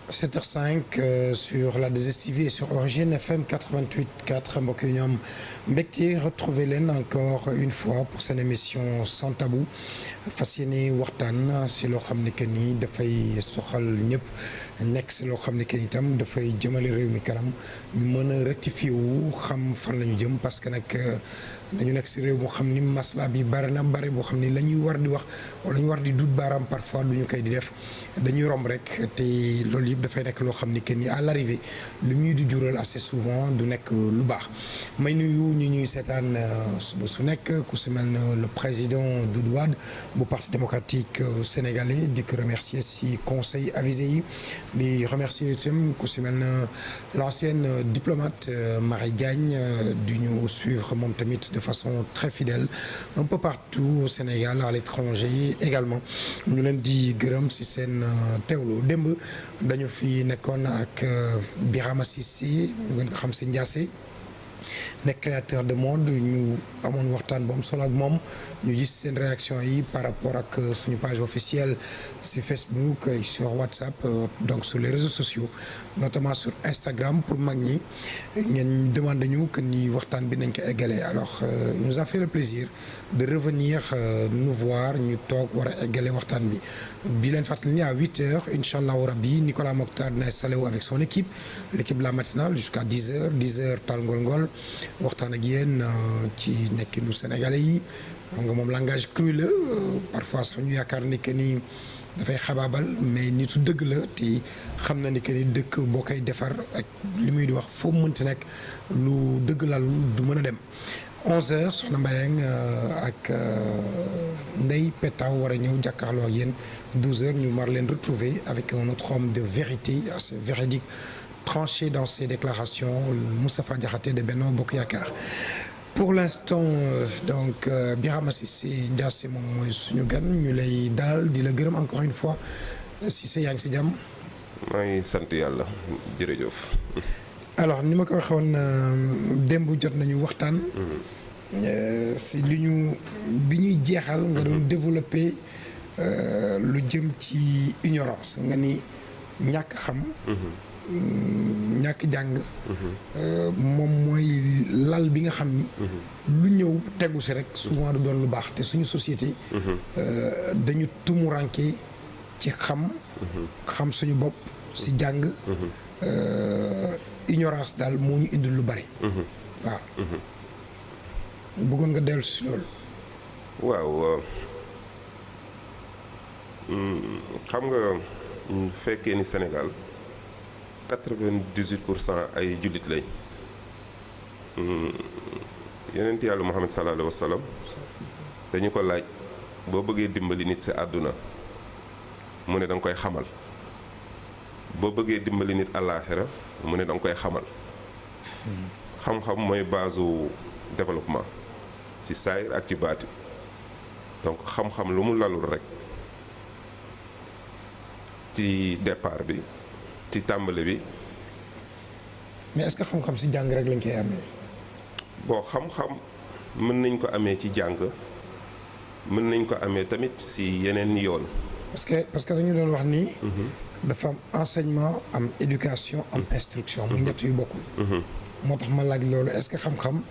7h05 sur la 2STV et sur Origine FM 88.4 mbokk yi ñoom mbégte retrouver leen encore une fois pour seen émission Sans Tabou fas yéene waxtaan si loo xam ne que ni dafay soxal ñëpp nekk si loo xam ne que ni itam dafay jëmale réew mi kanam ñu mën a rectifier wu xam fan la ñu jëm parce que nag dañu nekk si réew moo xam ni masla bi bari na bari boo xam ni la ñuy war di wax wala ñu war di dut baaraam parfois du ñu koy di def dañuy romb rek te loolu yëpp dafay nekk loo xam ni que ni à l'arrivée lu ñuy di jural assez souvent du nekk lu baax may nuyu ñu ñuy seetaan suba su nekk ku si mel ne le président Doudou Wade bu parti démocratique sénégalais di ko remercier si conseil avisé yi di remercier itam ku si mel ne l'ancienne diplomate Marie Diagne du ñu suivre moom tamit de façon très fidèle un peu partout au Sénégal à l'étranger également ñu leen di gërëm si seen teewlu démb dañu fi nekkoon ak Birama Cissé ñu gën ko xam si Ndiassé nekk créateur de mode ñu amoon waxtaan bu am solo ak moom ñu gis seen réaction yi par rapport ak suñu page officielle sur Facebook sur WhatsApp donc sur les réseaux sociaux notamment sur Instagram pour mag ñi ngeen demandé ñu que ni waxtaan bi nañ ko eggalee alors il nous a fait le plaisir de revenir nous voir ñu toog war a eggalee waxtaan bi di leen fàttali ni à 8h incha allahu rabbi Nicolas Mokhtar dina installé wu avec son équipe l'équipe de la matinale jusqu'à 10h Tal Ngol Ngol waxtaan ak yéen ci nekkinu sénégalais yi xam nga moom langage cru la parfois sax ñu yaakaar ni que ni dafay xabaabal mais nitu dëgg la te xam na ni que ni dëkk boo koy defar ak li muy di wax foo mënti nekk lu dëgg lal du mën a dem 11h soxna Mbayang ak Ndeye Pétaw war a ñëw jàkkaarloo ak yéen 12h ñu mar leen retrouver avec un autre homme de vérité assez véridique tranché dans ses déclarations Moustapha Diakhaté de Benno Bokk Yaakaar pour l'instant donc Birama Cissé Ndiassé moom mooy suñu gan ñu lay dalal di la gërëm encore une fois Cissé yaa ngi si jàmm. maa ngi sant yàlla jërëjëf. alors ni ma ko waxee woon démb jot nañu waxtaan. si lu ñu bi ñuy jeexal. nga doon développer lu jëm ci ignorance nga ni ñàkk xam. ñàkk jàng moom mooy lal bi nga xam ni lu ñëw tegu si rek souvent du doon lu baax te suñu société dañu tumuranke ci xam suñu bopp si jàng ignorance daal moo ñu indi lu bari waaw bëggoon nga dellu si loolu waaw xam nga fekkee ni Sénégal 98% ay jullit lañ yonent yàlla Muhammad sallallahu alayhi wa sallam dañu ko laaj boo bëggee dimbali nit si àdduna mu ne da nga koy xamal boo bëggee dimbali nit àllaaxira mu ne da nga koy xamal xam-xam mooy base développement ci saayir ak ci baati donc xam-xam lu mu lalul rek ci départ bi ci tàmbali bi. mais est-ce que xam-xam si jàng rek lañ koy amee. bon xam-xam mën nañ ko amee ci jàng mën nañ ko amee tamit si yeneen yoon. parce que dañu doon wax ni. dafa am enseignement am éducation am instruction. muy ñett yu bokkul. moo tax ma laaj loolu est-ce que xam-xam.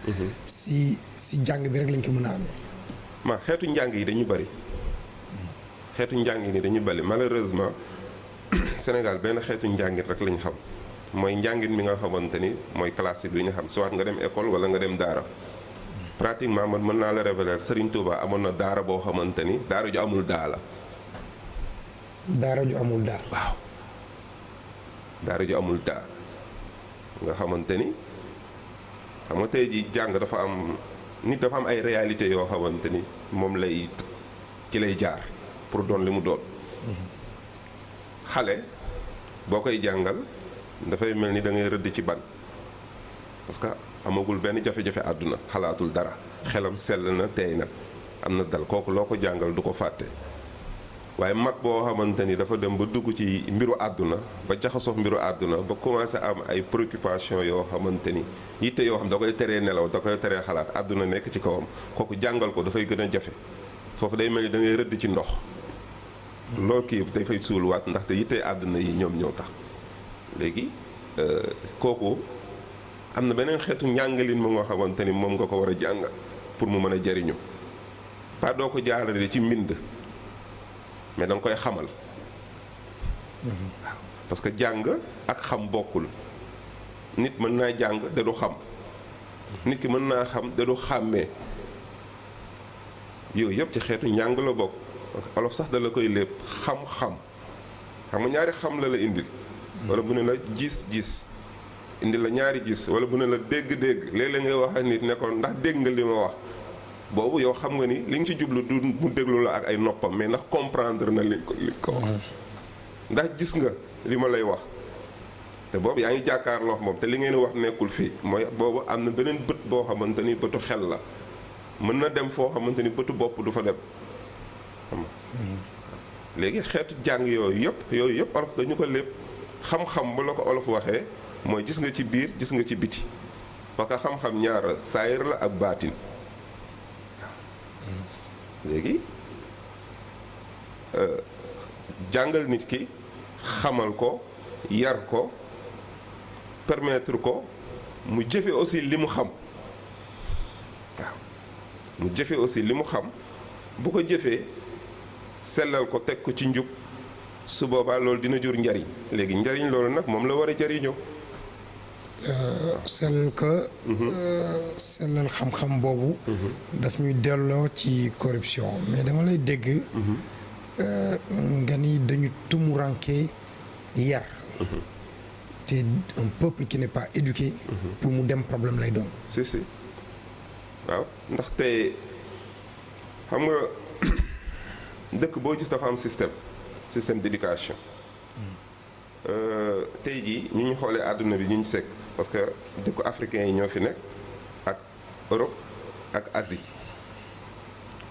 si jàng bi rek lañ ko mën a amee. ma xeetu njàng yi dañu bari. xeetu njàng yi dañu bari malheureusement. Sénégal benn xeetu njàngin rek lañ xam mooy njàngin mi nga xamante ni mooy classique bi nga xam soit nga dem école wala nga dem daara pratiquement man mën naa la révéler Serigne Touba amoon na daara boo xamante ni daara ju amul daa la. daara ju amul daa. waaw daara ju amul daa nga xamante ni xam nga tey ji jàng dafa am nit dafa am ay réalité yoo xamante ni moom lay ci lay jaar pour doon li mu doon. xale boo koy jàngal dafay mel ni da ngay rëdd ci ban parce que amagul benn jafe-jafe àdduna xalaatul dara xelam sell na teey na am na dal kooku loo ko jàngal du ko fàtte waaye mag boo xamante ni dafa dem ba dugg ci mbiru àdduna ba jaxasoo mbiru àdduna ba commencé am ay préoccupation yoo xamante ni yitte yoo xam da koy teree nelaw da koy teree xalaat àdduna nekk ci kawam kooku jàngal ko dafay gën a jafe foofu day mel ni da ngay rëdd ci ndox loolu kii dafay suuluwaat ndaxte yitte àdduna yi ñoom ñoo tax léegi kooku am na beneen xeetu njàngalin ma nga xamante ni moom nga ko war a jàng pour mu mën a jariñu pas doo ko jaarale ci mbind mais da nga koy xamal waaw parce que jàng ak xam bokkul nit mën naa jàng da du xam nit ki mën naa xam da du xàmmee yooyu yëpp ci xeetu njàng la bokk olof sax da la koy lépp xam-xam xam nga ñaari xam la indil wala bu ne la gis-gis indi la ñaari gis wala bu ne la dégg-dégg léeg-léeg ngay wax ak nit ne ko ndax dégg nga li ma wax boobu yow xam nga ni li nga ci jublu du mu déglu la ak ay noppam mais ndax comprendre na li ko wax ndax gis nga li ma lay wax te boobu yaa ngi jàkkaarloo moom te li ngeen wax nekkul fii mooy boobu am na beneen bët boo xamante ni bëtu xel la mën na dem foo xamante ni bëtu bopp du fa dem xam nga léegi xeetu jàng yooyu yëpp olof dañu ko lépp xam-xam bu la ko olof waxee mooy gis nga ci biir gis nga ci biti parce que xam-xam ñaara saayir la ak baatin léegi jàngal nit ki xamal ko yar ko permettre ko mu jëfe aussi li mu xam waaw mu jëfe aussi li mu xam bu ko jëfee sellal ko teg ko ci njub su boobaa loolu dina jur njariñ léegi njariñ loolu nag moom la war a jariñoo sellal ko sellal xam-xam boobu daf ñuy delloo ci corruption mais dama lay dégg nga ni dañu tumuranke yar te un peuple qui n'est pas éduqué pour mu dem problème lay doon si waaw ndaxte xam nga dëkk boo gis dafa am système d'éducation tey jii ñu ñu xoolee àdduna bi ñu sekk parce que dëkku africains yi ñoo fi nekk ak Europe ak Asie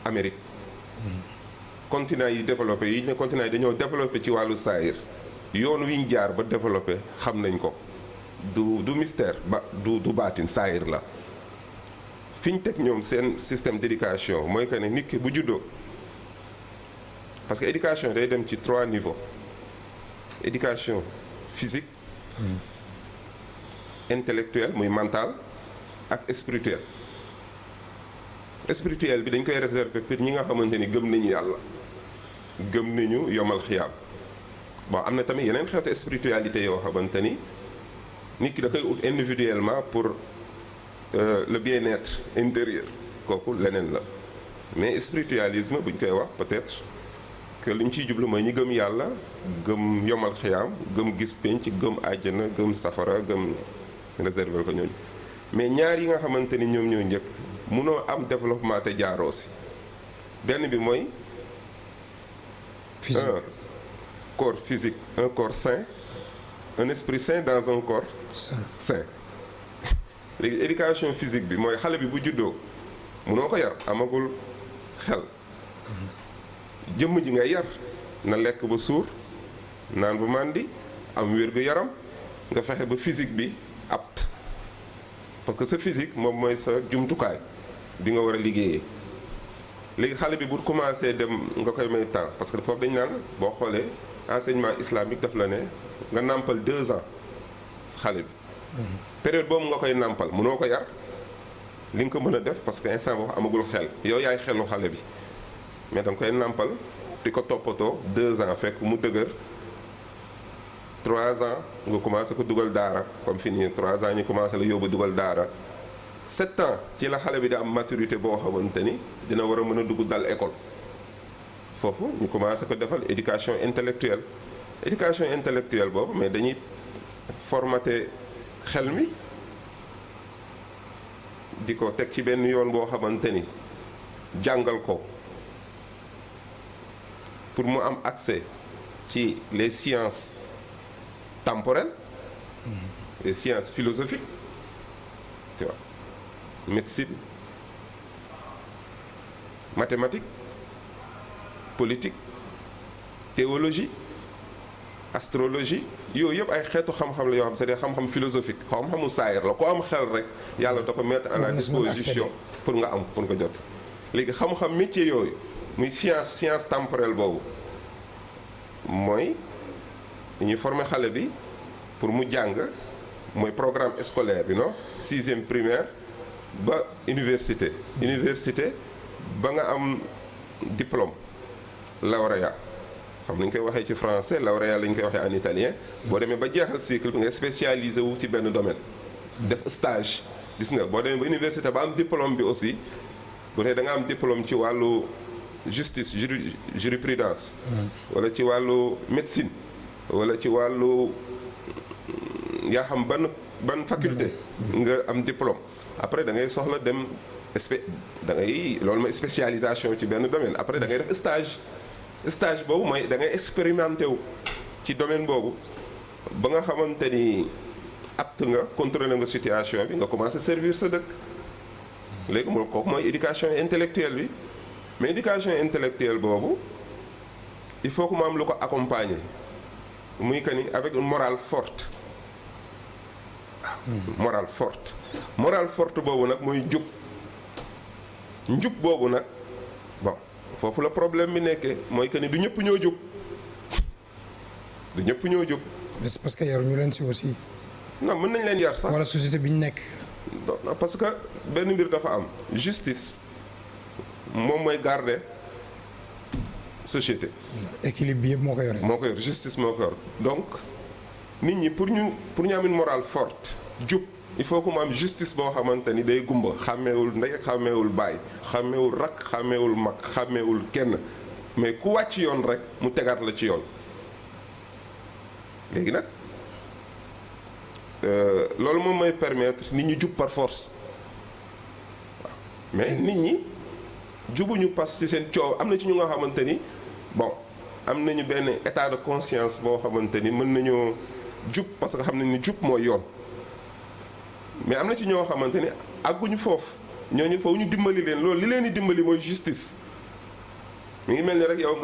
Amérique continent yi développé yi ne continent yi dañoo développé ci wàllu saayir yoon wi ñu jaar ba développé xam nañ ko du mystère ba du baatin saayir la fi ñu teg ñoom seen système d'éducation mooy que ne nit ki bu juddoo parce que éducation day dem ci 3 niveaux éducation physique intellectuelle muy mental ak spirituel bi dañ koy réserver pour ñi nga xamante ni gëm nañu yàlla gëm nañu yomal xiyaam bon am na tamit yeneen xeetu spiritualité yoo xamante ni nit ki da koy ut individuellement pour le bien-être intérieur kooku leneen la mais spiritualisme buñ koy wax peut-être que li ñu ciy jublu mooy ñi gëm yàlla gëm yomal xiyaam gëm gis penc gëm àjjana gëm safara gëm réserver ko ñooñu mais ñaar yi nga xamante ni ñoom ñoo njëkk munoo am développement te jaaroo si benn bi mooy physique un corps physique un corps sain un esprit sain dans un corps sain léegi éducation physique bi mooy xale bi bu juddoo munoo ko yar amagul xel jëmm ji ngay yar na lekk ba suur naan bu màndi am wér-gu-yaram nga fexe ba physique bi apte parce que sa physique moom mooy sa jumtukaay bi nga war a liggéeyee léegi xale bi bu commencé dem nga koy may temps parce que foofu dañu naan boo xoolee enseignement islamique daf la ne nga nàmpal 2 ans xale bi période boobu nga koy nàmpal mënoo ko yar li nga ko mën a def parce que instant boo amagul xel yow yaay xelu xale bi mais da nga koy nàmpal di ko toppatoo 2 ans fekk mu dëgër 3 ans nga commencé ko dugal daara comme fi nii 3 ans ñu commencé la yóbbu dugal daara 7 ans ci la xale bi di am maturité boo xamante ni dina war a mën a dugg dal école foofu ñu commencé ko defal éducation intellectuelle boobu mais dañuy formater xel mi di ko teg ci benn yoon boo xamante ni jàngal ko pour mu am accès ci les sciences temporelles les sciences philosophiques tu vois médecine mathématiques politique théologie astrologie yooyu yëpp ay xeetu xam-xam la yoo xam c'est-à-dire xam-xam philosophique xam-xamu saayir la ko am xel rek yàlla da ko mettre à la disposition pour nga jot léegi xam-xam métier yooyu muy science temporelle boobu mooy ñuy former xale bi pour mu jàng mooy programme scolaire bi non 6e primaire ba université ba nga am diplôme lauréat xam nañ koy waxee ci français lauréat lañ koy waxee en italien boo demee ba jeexal cycle bi nga spécialisé wu ci benn domaine def stage gis nga boo demee ba université ba am diplôme bi aussi bu dee da nga am diplôme ci wàllu justice jurisprudence wala ci wàllu médecine wala ci wàllu yaa xam ban faculté nga am diplôme après da ngay soxla dem loolu mooy spécialisation ci benn domaine après da ngay def stage boobu mooy da ngay expérimenté wu ci domaine boobu ba nga xamante ni apte nga contrôler nga situation bi nga commencé servir sa dëkk léegi mu kooku mooy éducation intellectuelle bi mais éducation intellectuelle boobu il faut que mu am lu ko accompagner muy que ni avec une morale forte morale forte boobu nag mooy njub boobu nag bon foofu la problème bi nekkee mooy que ni du ñëpp ñoo jub mais c'est parce que yaruñu leen si aussi. non mën nañ leen yar sax. wala société bi ñu nekk. non parce que benn mbir dafa am justice moom mooy garder société. équilibre bi yëpp moo ko yore. Justice moo ko yor donc nit ñi pour ñu am une morale forte jub il faut que mu am justice boo xamante ni day gumba xàmmeewul ndey xàmmeewul baay xàmmeewul rakk xàmmeewul mag xàmmeewul kenn mais ku wàcc yoon rek mu tegaat la ci yoon léegi nag loolu moom mooy permettre nit ñi jub par force waaw mais nit ñi jubuñu pas ci seen coow am na ci ñu nga xamante ni bon am nañu benn état de conscience boo xamante ni mën nañoo jub parce que xam nañ ni jub mooy yoon mais am na ci ñoo xamante ni àgguñu foofu ñooñu foofu ñu dimbali leen loolu li leen di dimbali mooy justice mi ngi mel ni rek yow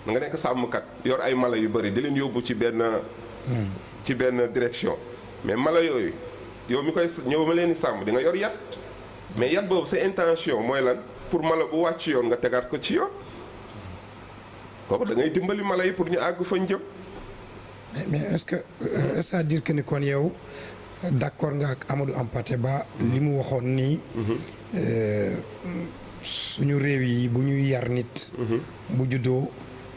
nga nekk sàmmkat yor ay mala yu bari di leen yóbbu ci benn direction mais mala yooyu yow mi koy ñëw ma leen di sàmm di nga yor yat mais yat boobu sa intention mooy lan pour mala bu wàcc yoon nga tegaat ko ci yoon kooku da ngay dimbali mala yi pour ñu àgg fañ jëm. mais est-ce que c'est-à-dire que ni kon yow d'accord nga ak Amadou Hampâté Bâ li mu waxoon nii suñu réew yi bu ñuy yar nit bu juddoo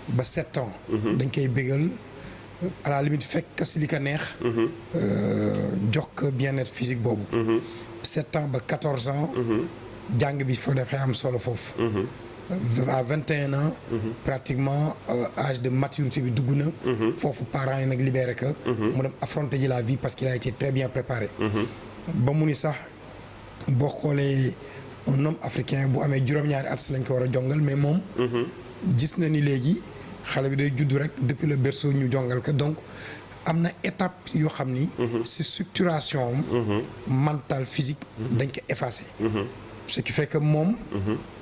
ba 7 ans dañ koy bégal à la limite fekk si li ko neex jox ko bien-être physique boobu 7 ans ba 14 ans jàng bi fa dafay am solo foofu à 21 ans pratiquement âge de maturité bi dugg na foofu parents yi nag libéré que mu dem affronter ji la vie parce qu'il a été très bien préparé ba mu ni sax boo xoolee un homme africain bu amee juróom-ñaari at si lañ ko war a jongal mais moom gis na ni léegi xale bi day judd rek depuis le berceau ñu jongal ko donc am na étape yoo xam ni si structuration mentale physique dañ ko effacé ce qui fait que moom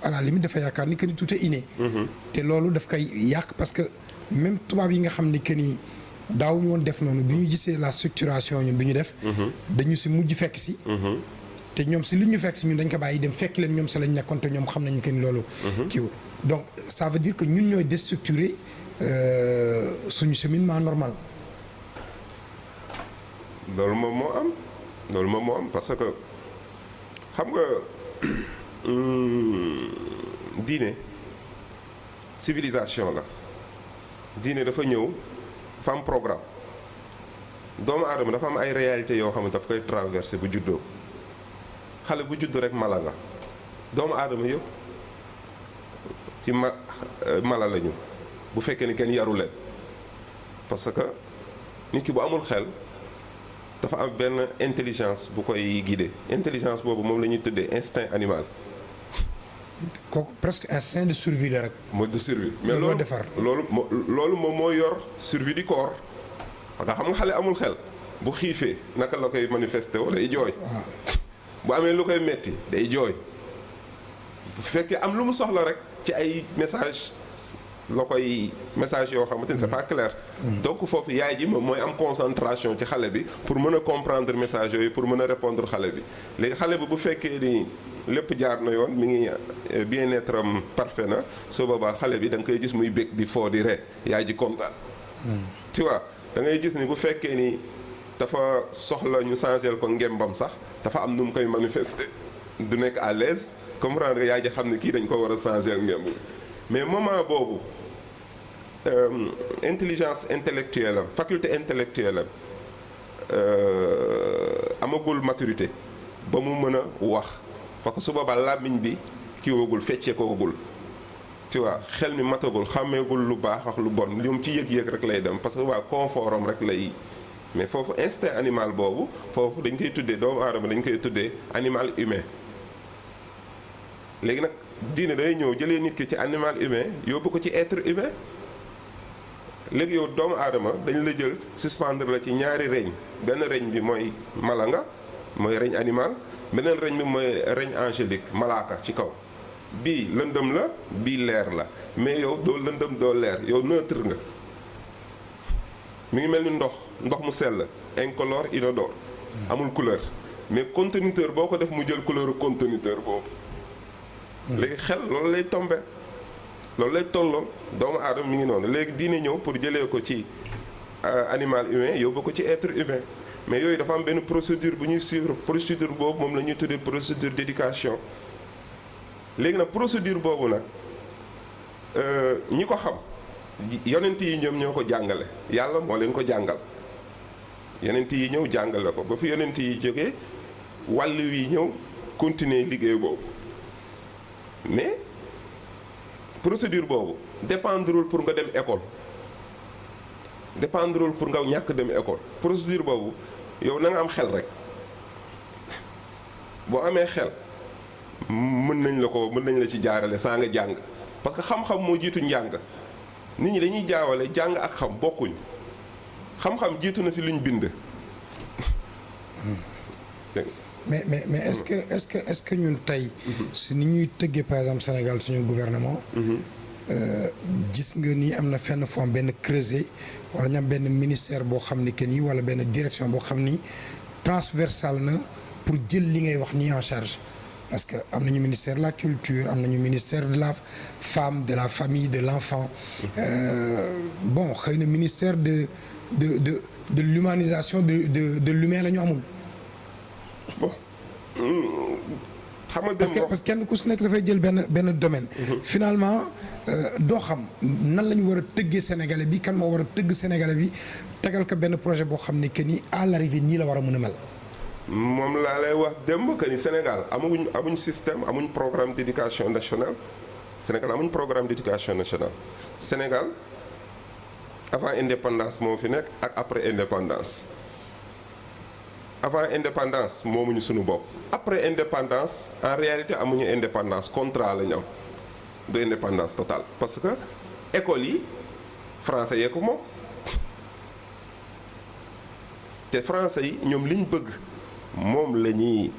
à la limite dafa yaakaar ni que ni tout est inné te loolu daf koy yàq parce que même tubaab yi nga xam ni que ni daawuñu woon def noonu bi ñu gisee la structuration ñun bi ñu def dañu si mujj fekk si te ñoom si li ñu fekk si ñun dañ ko bàyyi dem fekk leen ñoom si lañ nekkoon te ñoom xam nañu que ni loolu kiiwul donc ça veut dire que ñun ñooy déstructurer suñu cheminement normal. loolu moom moo am parce que xam nga diine civilisation la diine dafa ñëw dafa am programme doomu aadama dafa am ay réalités yoo xam ne daf koy traversé bu juddoo xale bu judd rek mala nga doomu aadama yëpp ci mala lañu bu fekkee ni kenn yaru leen parce que nit ki bu amul xel dafa am benn intelligence bu koy guider intelligence boobu moom la ñuy tuddee instinct animal. kooku presque instinct de survie la rek. mooy de survie mais loolu moom moo yor survie du corps parce que xam nga xale amul xel bu xiifee naka la koy manifester wala day jooy. bu amee lu koy metti day jooy bu fekkee am lu mu soxla rek ci ay message la koy message yoo xamante ni c'est pas clair. donc foofu yaay ji moom mooy am concentration ci xale bi pour mën a comprendre message yooyu pour mën a répondre xale bi léegi xale bi bu fekkee ni lépp jaar na yoon mi ngi bien-être am parfait na soo boobaa xale bi da nga koy gis muy bég di foo di ree yaay ji kontaan. tu vois da ngay gis ni bu fekkee ni dafa soxla ñu changer ko ngembam sax dafa am nu mu koy manifester du nekk à l'aise comprendre nga yaay ji xam ne kii dañ ko war a changer ngemb mais moment boobu intelligence intellectuelle am faculté intellectuelle am amagul maturité ba mu mën a wax parce que su boobaa làmmiñ bi kii wagul feccee ko wagul tu vois xel mi matagul xàmmeegul lu baax wax lu bon ñoom ci yëg-yëg rek lay dem parce que waa confort am rek lay mais foofu instinct animal boobu foofu dañ koy tuddee doomu aadama dañ koy tuddee animal humain léegi nag diine day ñëw jëlee nit ki ci animal humain yóbbu ko ci être humain léegi yow doomu aadama dañ la jël suspendre la ci ñaari règne benn règne bi mooy mala nga mooy règne animal beneen règne bi mooy règne angélique malaaka ci kaw bii lëndëm la bii leer la mais yow doo lëndëm doo leer yow neutre nga mi ngi mel ni ndox mu sell incolore inodore amul couleur mais conteneur boo ko def mu jël couleur conteneur boobu léegi xel loolu lay tombe loolu lay tolloon doomu aadama mi ngi noonu léegi diine ñëw pour jëlee ko ci animal humain yóbbu ko ci être humain mais yooyu dafa am benn procédure bu ñuy suivre procédure boobu moom la ñuy tuddee procédure d'éducation léegi nag procédure boobu nag ñi ko xam yonent yi ñoom ñoo ko jàngale yàlla moo leen ko jàngal yonent yi ñëw jàngale ko ba fi yonent yi jógee wàllu yi ñëw continuer liggéey boobu mais procédure boobu dépendrul pour nga dem école dépendrul pour nga ñàkk dem école procédure boobu yow na nga am xel rek boo amee xel mën nañ la ci jaarale saa nga jàng parce que xam-xam moo jiitu njàng nit ñi dañuy jaawale jàng ak xam bokkuñ xam-xam jiitu na fi luñ bind. mais est-ce que ñun tey. si ni ñuy tëggee par exemple Sénégal suñu gouvernement. gis nga ni am na fenn fu am benn creuset wala ñu am benn ministère boo xam ni que nii wala benn direction boo xam ni transversale na pour jël li ngay wax nii en charge. parce que am nañu ministère de la culture am nañu ministère de la femme de la famille de l'enfant bon xëy na ministère de l'humanisation de l'humain la ñu amul. bon xam nga parce que kenn ku si nekk dafay jël benn domaine. finalement doo xam nan la ñu war a tëggee sénégalais bi kan moo war a tëgg sénégalais bi tegal ko benn projet boo xam ne que ni à l'arrivée nii la war a mën a mel. moom laa lay wax démb que ni Sénégal amuñ système amuñ programme d'éducation nationale Sénégal amuñ programme d'éducation nationale Sénégal avant indépendance moo fi nekk ak après indépendance avant indépendance moomuñu suñu bopp après indépendance en réalité amuñu indépendance contrat la ñu am de indépendance totale parce que école yi français yee ko moom te français yi ñoom liñ bëgg moom la ñuy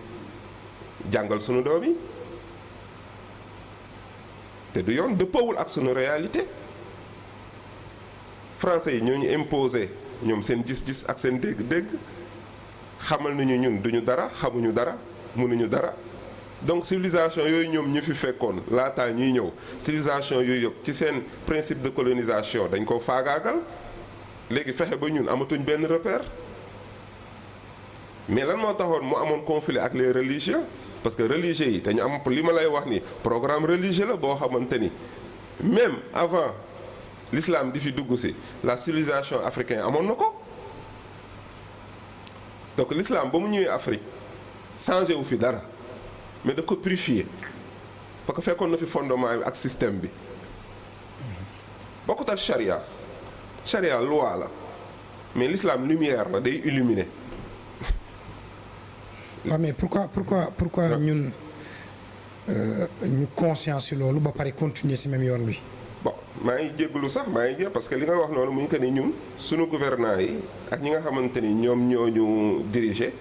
jàngal sunu doom yi te du yoon dëppoowul ak sunu réalité français yi ñoo ñu imposé ñoom seen gis-gis ak seen dégg-dégg xamal nañu ñun duñu dara xamuñu dara mënuñu dara donc civilisation yooyu ñoom ñu fi fekkoon laataa ñuy ñëw civilisation yooyu yëpp ci seen principe de colonisation dañ ko faagaagal léegi fexe ba ñun amatuñ benn repère. mais lan moo taxoon mu amoon conflit ak les religieux parce que religieux yi dañu am li ma lay wax ni programme religieux la boo xamante ni même avant l'islam di fi dugg si la civilisation africaine amoon na ko donc l'islam ba mu ñëwee Afrique changé wu fi dara mais daf ko purifier parce que fekkoon na fi fondement bi ak système bi bokkut ak charia loi la mais l'islam lumière la day illuminer. waaw mais pourquoi ñun ñu conscience ci loolu ba pare continuer ci même yoon bi. bon maa ngi jégalu sax maa ngi parce que li nga wax noonu mu ñu que ni ñun suñu gouvernants yi ak ñi nga xamante ni ñoom ñoo ñu diriger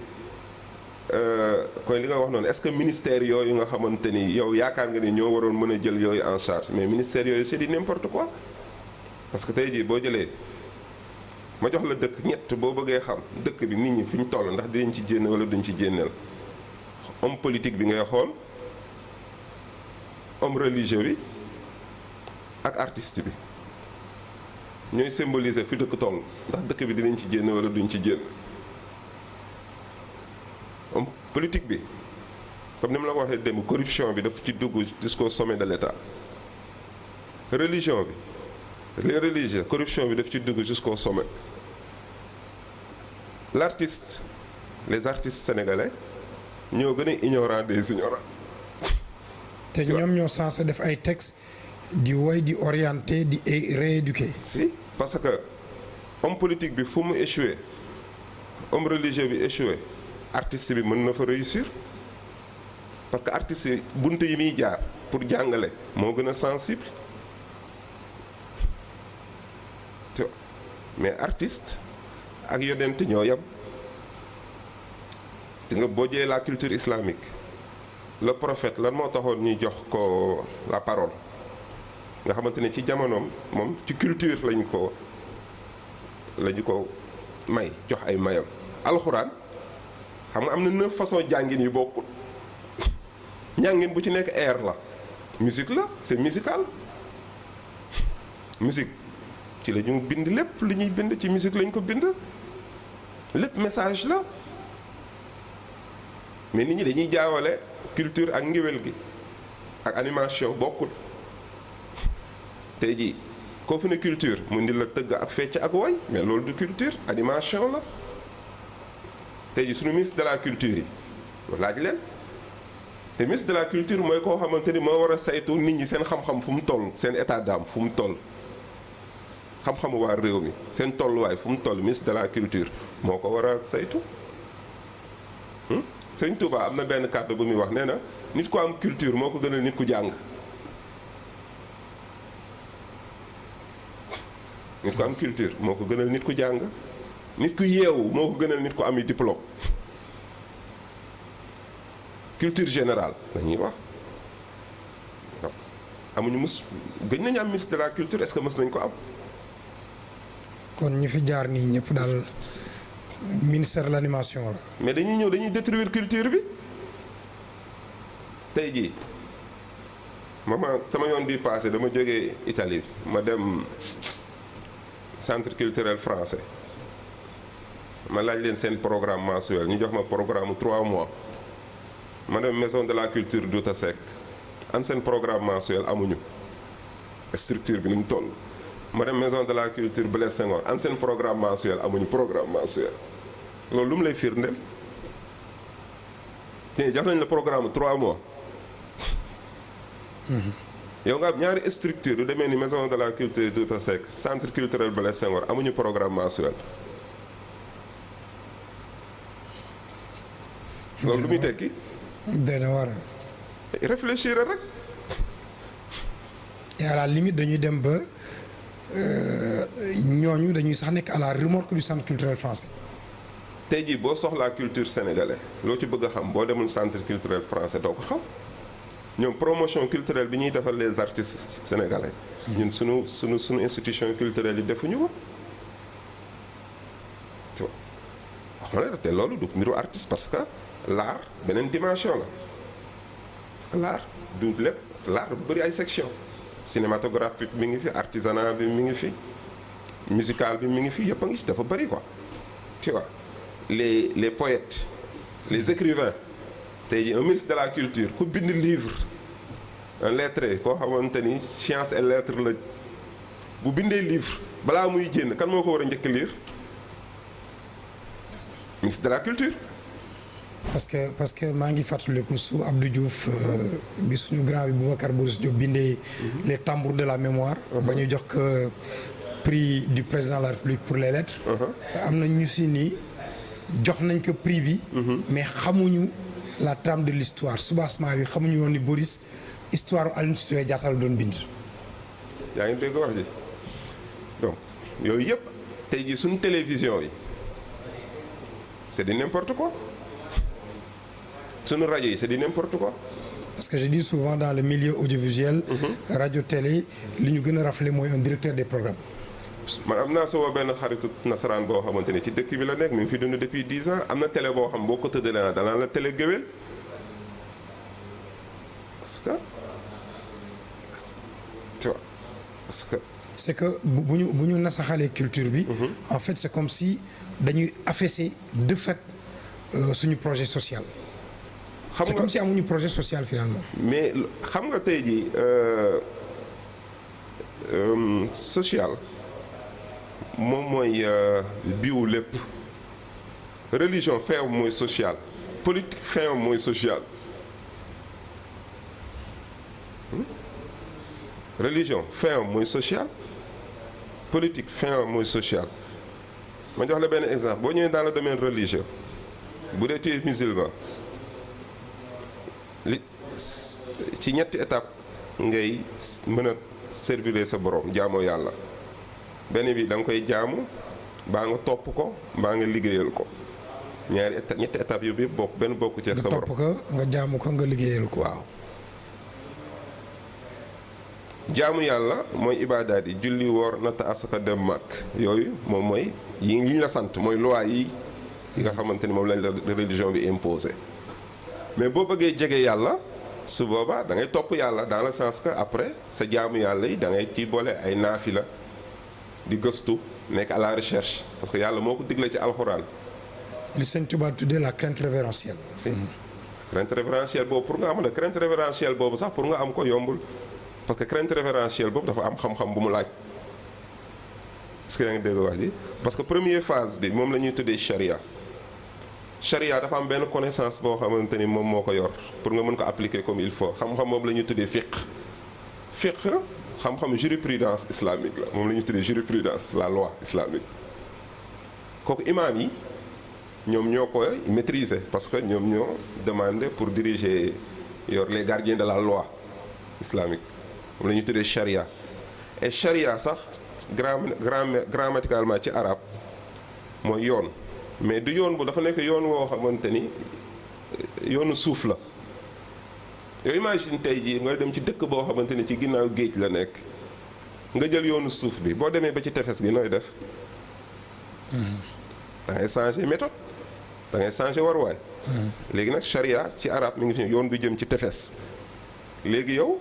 koy li nga wax noonu est-ce que ministère yooyu nga xamante ni yow yaakaar nga ni ñoo waroon mën a jël yooyu en charge mais ministère yooyu c'est du n'importe quoi parce que tey jii boo jëlee ma jox la dëkk ñett boo bëggee xam dëkk bi nit ñi fi ñu toll ndax dinañ ci jénne wala duñ ci jénneel homme politique bi ngay xool homme religieux bi ak artiste bi ñooy symboliser fi dëkk toll ndax dëkk bi dinañ ci jénne wala duñ ci jénn homme politique bi comme ni ma la ko waxee démb corruption bi daf ci dugg jusqu'au sommet de l'État religion bi les religieux corruption bi daf ci dugg jusqu'au sommet l'artiste les artistes sénégalais ñoo gën a ignorant des ignorants te ñoom ñoo censé def ay textes di woy di orienter di rééduquer. si parce que homme politique bi fu mu échoué homme religieux bi échoué artiste bi mën na fa réussir parce que artiste yi bunt yi muy jaar pour jàngale moo gën a sensible mais artiste ak yonent ñoo yem te nga boo jëlee la culture islamique le prophète lan moo taxoon ñuy jox ko la parole nga xamante ne ci jamonoom moom ci culture lañu ko may jox ay mayam alxuraan xam nga am na 9 façons jàngin yu bokkul njàngin bu ci nekk air la musique la c'est musical musique ci la ñu bind lépp lu ñuy bind ci musique lañ ko bind lépp message la mais nit ñi dañuy jaawale culture ak ngéwél gi ak animation bokkul tey jii koo fu ne culture mu ndi la tëgg ak fecc ak woy mais loolu du culture animation la tey jii suñu ministre de la culture yi laaj leen te ministre de la culture mooy koo xamante ni moo war a saytu nit ñi seen xam-xam fu mu toll seen état d'âme fu mu toll xam-xamu waa réew mi seen tolluwaay fu mu toll ministre de la culture moo ko war a saytu Sëñ Touba am na benn kàddu bu muy wax nee na nit ku am culture moo ko gënal nit ku jàng nit ku am culture moo ko gënal nit ku jàng nit ku yeewu moo ko gënal nit ku ami diplôme culture générale la ñuy wax donc amuñu gëj nañu am ministre de la culture est-ce que mës nañ ko am. kon ñu fi jaar nii ñëpp daal ministère de l'animation la. mais dañuy ñëw dañuy détruire culture bi tey jii sama yoon bii passé dama jógee Italie ma dem centre culturel français ma laaj leen seen programme mensuel ñu jox ma programme 3 mois ma dem maison de la culture Douta Seck an seen programme mensuel amuñu structure bi ni mu toll. ma dem maison de la culture Blaise Senghor an seen programme mensuel amuñu programme mensuel loolu lu mu lay firndeel te jox nañ la programme 3 mois yow nga am ñaari structure yu demee ni maison de la culture Douta Seck centre culturel Blaise Senghor amuñu programme mensuel loolu lu muy tekki dana war a réfléchir rek et à la limite dañuy dem ba ñooñu dañuy sax nekk à la remorque du centre culturel français. tey jii boo soxlaa culture sénégalais loo ci bëgg a xam boo demul centre culturel français doo ko xam ñoom promotion culturelle bi ñuy defal les artistes sénégalais. ñun sunu institution culturelle yi defuñu ko. tu vois wax ma ne te loolu du mbiru artiste parce que l'art beneen dimension la parce que l'art du lépp l'art dafa bëri ay section cinématographique mi ngi fi artisanat bi mi ngi fi musical bi mi ngi fi yëpp a ngi ci dafa bëri quoi tu vois les poètes les écrivains tey jii un ministre de la culture ku bind livre un lettré koo xamante ni science et lettres la bu bindee livre balaa muy génn kan moo ko war a njëkk lire ministre de la culture. parce que maa ngi fàttaliku su Abdou Diouf bi suñu grand bi Boubacar Boris Diop bindee les tambours de la mémoire. ba ñu jox ko prix du président de la République pour les lettres. am na ñu si nii jox nañ ko prix bi. mais xamuñu la trame de l'histoire soubassement bi xamuñu woon ni Boris histoire Aline Sitoé Diatta la doon bind. yaa ngi dégg wax ji donc yooyu yëpp tey jii suñu télévision yi c'est du n'importe quoi. sunu rajo yi c'est du n'importe quoi. parce que je dis souvent dans le milieu audiovisuel. radio télé li ñu gën a raflé mooy un directeur des programmes. man am naa sama benn xaritu nasaraan boo xamante ni ci dëkk bi la nekk mi ngi fi dund depuis 10 ans am na télé boo xam boo ko tëddalee na danaa la télé géwél parce que tu vois parce que. c'est que bu ñu nasaxalee culture bi. en fait c'est comme si dañuy affaisser de fait suñu projet social. xam nga c'est comme si amuñu projet social finalement. mais xam nga tey jii social moom mooy biwu lépp religion feew mooy social politique feew mooy social religion feew mooy social politique feew mooy social ma jox la benn exemple boo ñëwee dans le domaine religieux bu dee tu es musulman li ci ñetti étape ngay mën a servir sa borom jaamoo yàlla benn bi da nga koy jaamu baa nga topp ko mbaa nga liggéeyal ko ñetti étape yooyu yëpp bokk benn bokku ci sa borom nga topp ko nga jaamu ko nga liggéeyal ko. waaw jaamu yàlla mooy ibaadaat yi julli woor natt asaka dem màkk yooyu moom mooy yi ñu la sant mooy loi yi nga xamante ni moom lañ la religion bi imposé mais boo bëggee jege yàlla su boobaa da ngay topp yàlla dans le sens que après sa jaamu yàlla yi da ngay ci boole ay naafila di gëstu nekk à la recherche parce que yàlla moo ko digle ci alxuraan. li Sëñ Tuubaa tuddee la crainte révérentielle. si crainte révérentielle boobu pour nga am la crainte révérentielle boobu sax pour nga am ko yombul parce que crainte révérentielle boobu dafa am xam-xam bu mu laaj est-ce que yaa ngi dégg wax ji parce que première phase bi moom la ñuy tuddee charia. charia dafa am benn connaissance boo xamante ni moom moo ko yor pour nga mën ko appliquer comme il faut xam-xam moom la ñuy tuddee fiqh xam-xam jurisprudence islamique la moom la ñuy tuddee jurisprudence la loi islamique kooku imaam yi ñoom ñoo koy maîtriser parce que ñoom ñoo demandé pour diriger yor les gardiens de la loi islamique moom la ñuy tuddee charia et charia sax grammaticalement ci arabe mooy yoon mais du yoon bu dafa nekk yoon woo xamante ni yoonu suuf la yow imagine tey jii nga dem ci dëkk boo xamante ni ci ginnaaw géej la nekk nga jël yoonu suuf bi boo demee ba ci tefes gi nooy def da ngay changer méthode da ngay changer waruwaay léegi nag charia ci arab mi ngi fi yoon bi jëm ci tefes léegi yow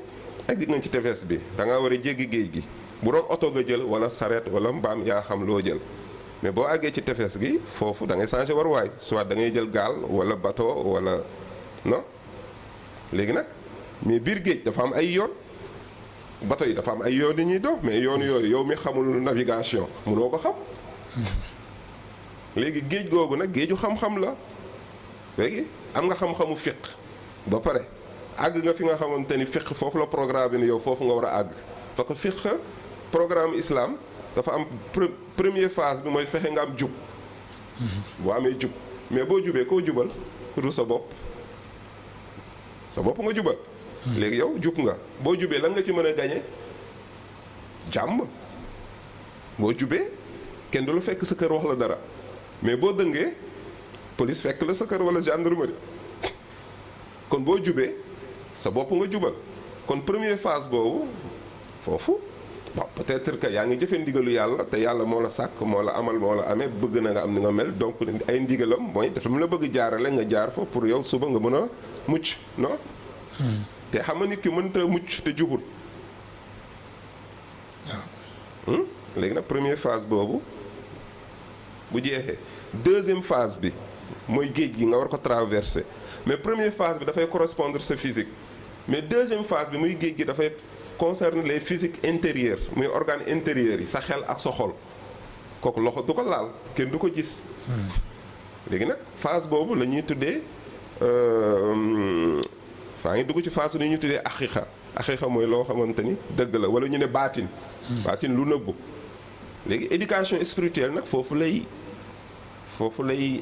egg nga ci tefes bi da nga war a jéggi géej gi bu doon oto nga jël wala saret wala mbaam yaa xam loo jël mais boo àggee ci tefes gi foofu da ngay changer waruwaay soit da ngay jël gaal wala bateau wala non léegi nag mais biir géej dafa am ay yoon bateau yi dafa am ay yoon yi ñuy dox mais yoon yooyu yow mi xamul navigation mënoo ko xam léegi géej googu nag géeju xam-xam la léegi am nga xam-xamu fiq ba pare àgg nga fi nga xamante ni fiq foofu la programme bi ne yow foofu nga war a àgg parce que fiq programme islam dafa am première phase bi mooy fexe nga am jub boo amee jub mais boo jubee koo jubal du sa bopp nga jubal léegi yow jub nga boo jubee lan nga ci mën a gañe jàmm boo jubee kenn du la fekk sa kër wax la dara mais boo dëngee police fekk la sa kër wala gendarmerie kon boo jubee sa bopp nga jubal kon première phase boobu foofu bon peut-être que yaa ngi jëfe ndigalu yàlla te yàlla moo la sàkk moo la amal moo la amee bëgg na nga am ni nga mel donc ay ndigalam mooy dafa mu la bëgg jaarale nga jaar fa pour yow suba nga mën a mucc non te xam nga nit ki mënta mucc te jubul waaw léegi nag première phase boobu bu jeexee deuxième phase bi mooy géej gi nga war ko traverser mais première phase bi dafay correspondre sa physique mais deuxième phase bi muy géej gi dafay concerne les physiques intérieures muy organes intérieurs yi sa xel ak sa xol kooku loxo du ko laal kenn du ko gis léegi nag phase boobu la ñuy tuddee faa ngi dugg ci phase ni ñuy tuddee aqiqa mooy loo xamante ni dëgg la wala ñu ne baatin lu nëbbu léegi éducation spirituelle nag foofu lay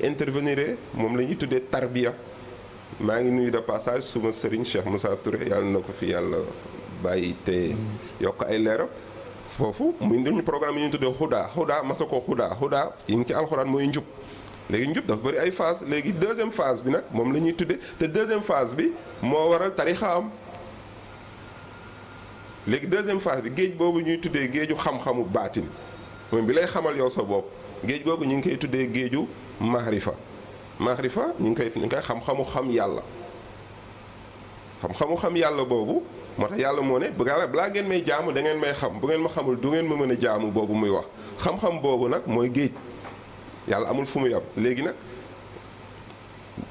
intervenir moom la ñuy tuddee tarbiya maa ngi nuyu de passage suma sëriñ Cheikh Moussa Touré yàlla na ko fi yàlla bàyyi te yokk ay leeram foofu muy ñu programme yi ñu tuddee xuda mas na ko xuda yi ngi ci alxuraan mooy njub léegi njub dafa bëri ay phase léegi deuxième phase bi nag moom la ñuy tuddee te deuxième phase bi moo waral tarixa am léegi deuxième phase bi géej boobu ñuy tuddee géeju xam-xamu baatin mooy bi lay xamal yow sa bopp géej googu ñu ngi koy tuddee géeju maarifa ñu ngi koy xam-xamu xam yàlla xam-xamu xam yàlla boobu moo tax yàlla moo ne balaa ngeen may jaamu da ngeen may xam bu ngeen ma xamul du ngeen ma mën a jaamu boobu muy wax xam-xam boobu nag mooy géej yàlla amul fu mu yam léegi nag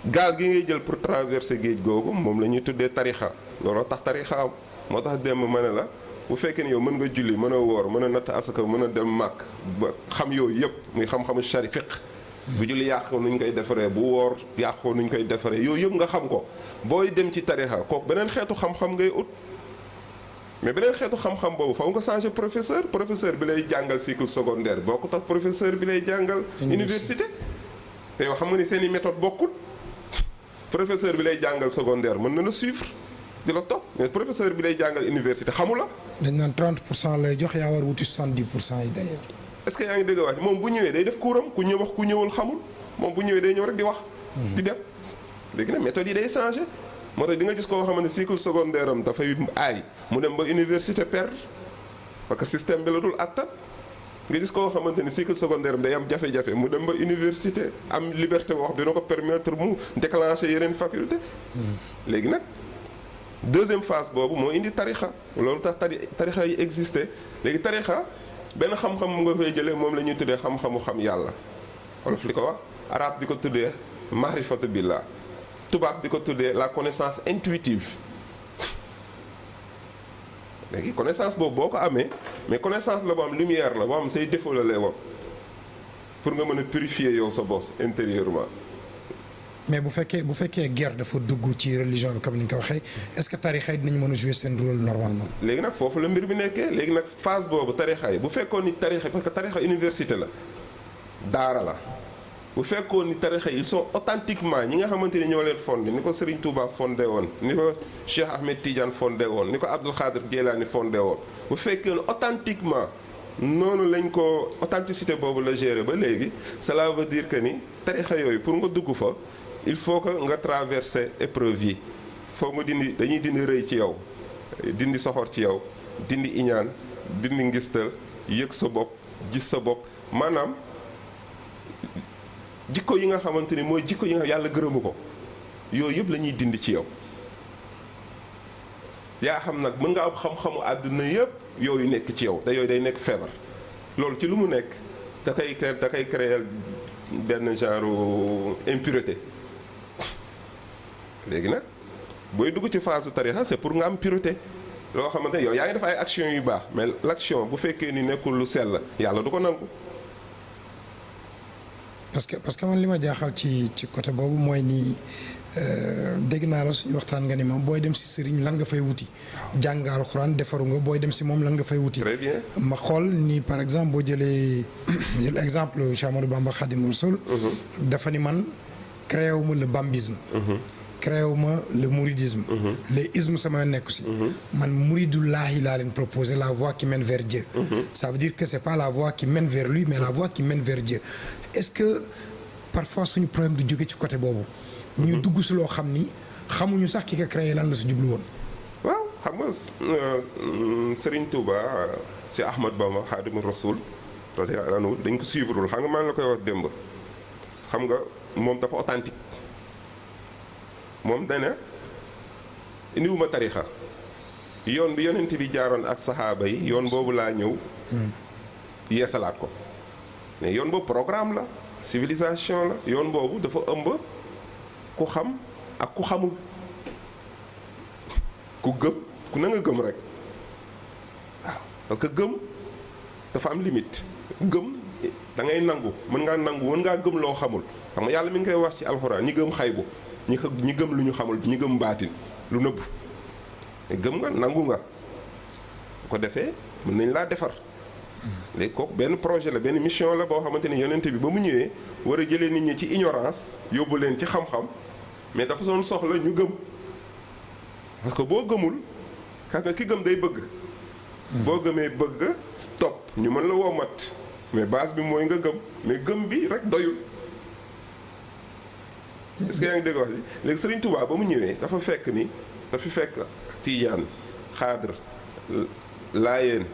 gaal gi ngay jël pour traverser géej googu moom la ñuy tuddee tarixa looloo tax tarixa am moo tax démb ma ne la bu fekkee ne yow mën nga julli mën a woor mën a natt asaka mën a dem màkk ba xam yooyu yëpp muy xam-xamu shari fiq bu julli yàqoo nuñ koy defaree bu woor yàqoo nuñ koy defaree yooyu yëpp nga xam ko booy dem ci tarixa kooku beneen xeetu xam-xam ngay ut mais beneen xeetu xam-xam boobu faw nga changer professeur bi lay jàngal cycle secondaire bokkut ak professeur bi lay jàngal université te yow xam nga ni seen i méthode bokkul professeur bi lay jàngal secondaire mën na la suivre di la topp mais professeur bi lay jàngal université xamu la. dañ naan 30% lay jox yaa war wuti 70% yi d'ailleurs. est-ce que yaa ngi dégg wax moom bu ñëwee day def kuuram ku ñëw wax ku ñëwul xamul moom bu ñëwee day ñëw rek di wax. di dem léegi nag méthode yi day changé. moo tax di nga gis koo xamante ne cycle secondaire am dafay aay mu dem ba université perdre parce que système bi la dul attan nga gis koo xamante ni cycle secondaire am day am jafe-jafe mu dem ba université am liberté wax dina ko permettre mu déclencher yeneen faculté léegi nag deuxième phase boobu moo indi tarixa loolu tax tarixa yi existé léegi tarixa benn xam-xam mu nga koy jëlee moom la ñuy tuddee xam-xamu xam yàlla wolof li ko wax arab di ko tuddee maarifatu billah tubaab di ko tuddee la connaissance intuitive léegi connaissance boobu boo ko amee mais connaissance la boo am lumière la boo am say défaut la lay wax pour nga mën a purifier yow sa boss intérieurement. mais bu fekkee guerre dafa dugg ci religion bi comme ni nga ko waxee est-ce que tarixa yi dinañ mën a jouer seen rôle normalement. léegi nag foofu la mbir bi nekkee léegi nag phase boobu tarixa yi bu fekkoon ni tarixa parce que tarixa université la daara la. bu fekkoon ni tarixa yi ils sont authentiquement ñi nga xamante ni ñoo leen fondé ni ko Serigne Touba fondé woon ni ko Cheikh Ahmed Tidiane fondé woon ni ko Abdul Khadir Jeylaani fondé woon bu fekkee ne authentiquement noonu lañ ko authenticité boobu la gérer ba léegi cela veut dire que ni tarixa yooyu pour nga dugg fa il faut que nga traverser épreuve yi foo nga dañuy dindi rëy ci yow dindi soxor ci yow dindi iñaan dindi ngistal yëg sa bopp gis sa bopp maanaam jikko yi nga xamante ni mooy jikko yi nga yàlla gërëmu ko yooyu yëpp la ñuy dindi ci yow yaa xam nag mën nga am xam-xamu àdduna yëpp yooyu nekk ci yow te yooyu day nekk feebar loolu ci lu mu nekk da koy créer benn genre impureté léegi nag booy dugg ci phase tarixa c'est pour nga am pureté loo xamante ne yow yaa ngi def ay action yu baax mais l'action bu fekkee ni nekkul lu sell yàlla du ko nangu. parce que man li ma jaaxal ci côté boobu mooy nii dégg naa la suñu waxtaan nga ni moom booy dem si sëriñ lan nga fay wuti. jàng alxuraan defaru nga booy dem si moom lan nga fay wuti. très bien ma xool ni par exemple boo jëlee ma jël exemple Cheikh Ahmadou Bamba Khadim Rassoul dafa ni man créé wu ma le bambisme. créé wu ma le mouridisme. les ismes sama nekku si. man mouridullahi laa leen proposé la voie qui mène vers Dieu. ça veut dire que c'est pas la voie qui mène vers lui mais la voie qui mène vers Dieu. est-ce que parfois suñu problème du jóge ci côté boobu. ñu dugg si loo xam ni xamuñu sax ki ko créé lan la si jublu woon. waaw xam nga Serigne Touba si Ahmad Bamba Xaadimu Rasuul dañ ko suivre xam nga maa ngi la koy wax démb xam nga moom dafa authentique moom dana indiwuma tarixa yoon bi yonent bi jaaroon ak saxaaba yi yoon boobu laa ñëw yeesalaat ko mais yoon boobu programme la civilisation la yoon boobu dafa ëmb ku xam ak ku xamul ku gëm ku na nga gëm rek waaw parce que gëm dafa am limite gëm da ngay nangu mën ngaa gëm loo xamul xam nga yàlla mi ngi koy wax ci alxuraan ñi gëm xaybu ñi gëm lu ñu xamul ñi gëm baatin lu nëbb gëm nga nangu nga ko defee mën nañ laa defar léegi kooku benn projet la benn mission la boo xamante ni yonent bi ba mu ñëwee war a jëlee nit ñi ci ignorance yóbbu leen ci xam-xam mais dafa soon soxla ñu gëm parce que boo gëmul xam nga ki gëm day bëgg boo gëmee bëgg topp ñu mën la wommat mais base bi mooy nga gëm mais gëm bi rek doyul est-ce que yaa ngi dégg wax ji léegi Serigne Touba ba mu ñëwee dafa fekk Tijaan Xaadir Laayeen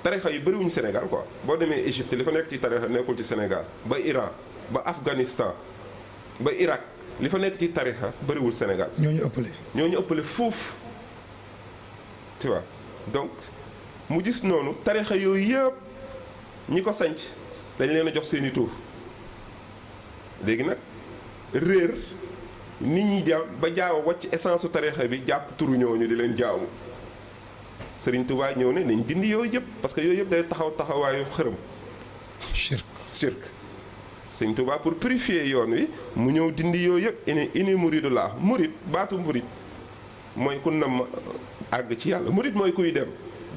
tarixa yi bëriwuñu Sénégal quoi boo demee Égypte li fa nekk ci tarixa nekkul ci Sénégal ba Iran ba Afghanistan ba Irak li fa nekk ci tarixa bëriwul Sénégal. ñooñu ëppale fuuf tu vois donc mu gis noonu tarixa yooyu yëpp ñi ko sanc dañ leen a jox seeni tur léegi nag réer nit ñi ba jaaw wàcc essence su tarixa bi jàpp turu ñooñu di leen jaamu Sëriñ Tuubaa ñëw ne nañ dindi yooyu yëpp parce que yooyu yëpp day taxawaayu xërëm. shirk Sëriñ Tuubaa pour purifier yoon wi mu ñëw dindi yooyu yëpp ini muridullah murid baatu murid mooy ku nam àgg ci yàlla murid mooy kuy dem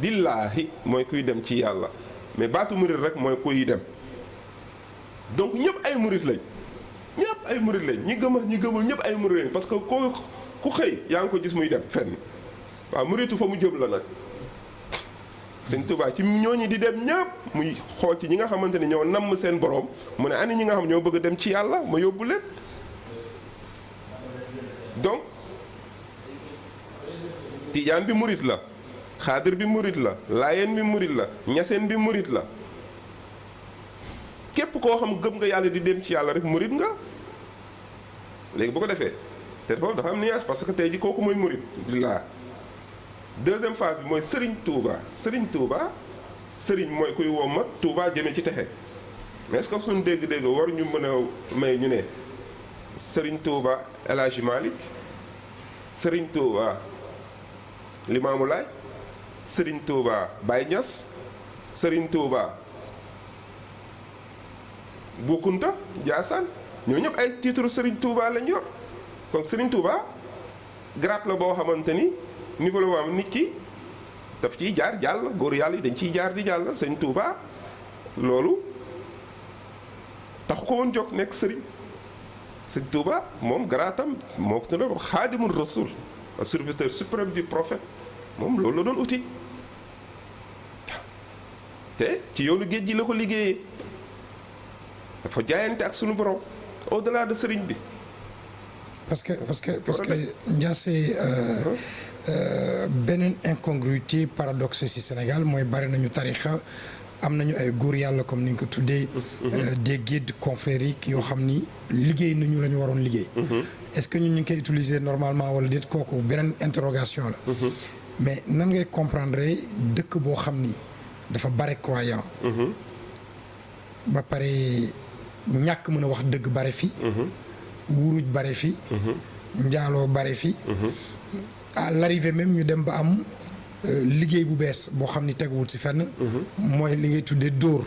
dillaahi mooy kuy dem ci yàlla mais baatu murid rek mooy kuy dem donc ñëpp ay murid lañ ñi gëm ñi gëmul ñëpp ay murid lañ parce que ku xëy yaa ngi ko gis muy dem fenn waaw muritu fa mu jëm la nag Sëñ Tuubaa ci ñooñu di dem ñëpp muy xool ci ñi nga xamante ne ñoo namm seen borom mu ne ani ñi nga xam ñoo bëgg a dem ci yàlla ma yóbbu leen donc tijaan bi murit la xaadir bi murit la laayeen bi murit la ñaseen bi murit la képp koo xam gëm nga yàlla di dem ci yàlla rek murit nga léegi bu ko defee te foofu dafa am nuance parce que tey ji kooku mooy murit di laa deuxième phase bi mooy Serigne Touba Serigne mooy kuy wommat Touba jëme ci texe mais est-ce que suñu dégg-dégg war ñu mën a may ñu ne Serigne Touba El Hadji Malick Serigne Touba Limamou Laye Serigne Touba Baye Niass Serigne Touba Bou Kounta Ndiassane ñoo ñëpp ay titre Serigne Touba lañ yor kon Serigne Touba grade la boo xamante ni niveau la am nit ki daf ciy jaar jàll góor yàlla yi dañ ciy jaar di jàll sëñ Touba loolu taxu ko woon jóg nekk sëriñ sëñ Touba moom garaatam moo ko doon wax xaadimul rasul serviteur suprême du prophète moom loolu la doon uti te ci yoonu géej gi la ko liggéeyee dafa jaayante ak sunu borom au delà de sëriñ bi. parce que Ndiassé beneen incongruité paradoxe ci Sénégal mooy bari nañu tarixa am nañu ay góor yàlla comme ni nga ko tuddee. des guides confrériques yoo xam ni liggéey nañu la ñu waroon liggéey. est-ce que ñun ñu ngi koy utiliser normalement wala déet kooku beneen interrogation la. mais nan ngay comprendre dëkk boo xam ni dafa bare croyant. ba pare ñàkk mën a wax dëgg bare fi. wuruj bare fi. njaaloo bare fi. à l'arrivée même ñu dem ba am liggéey bu bees boo xam ni teguwul ci fenn. mooy li ngay tuddee dóor.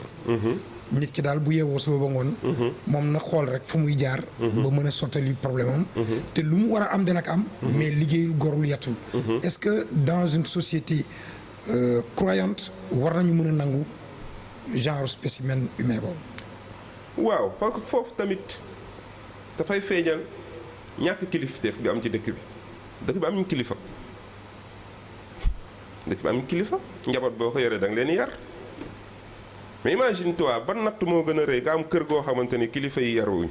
nit ki daal bu yeewoo suba ba ngoon. moom na xool rek fu muy jaar. ba mën a sottali problème am. te lu mu war a am dina ko am. mais liggéeyu gorul yettul. est-ce que dans une société croyante war nañu mën a nangu genre spécimen humain boobu. waaw parce que foofu tamit dafay feeñal ñàkk kilifteef bi am ci dëkk bi. dëkk bi am ñu kilifa njaboot boo ko yoree da nga leen yar mais imagine toi ban natt moo gën a rëy nga am kër goo xamante ni kilifa yi yaruwuñ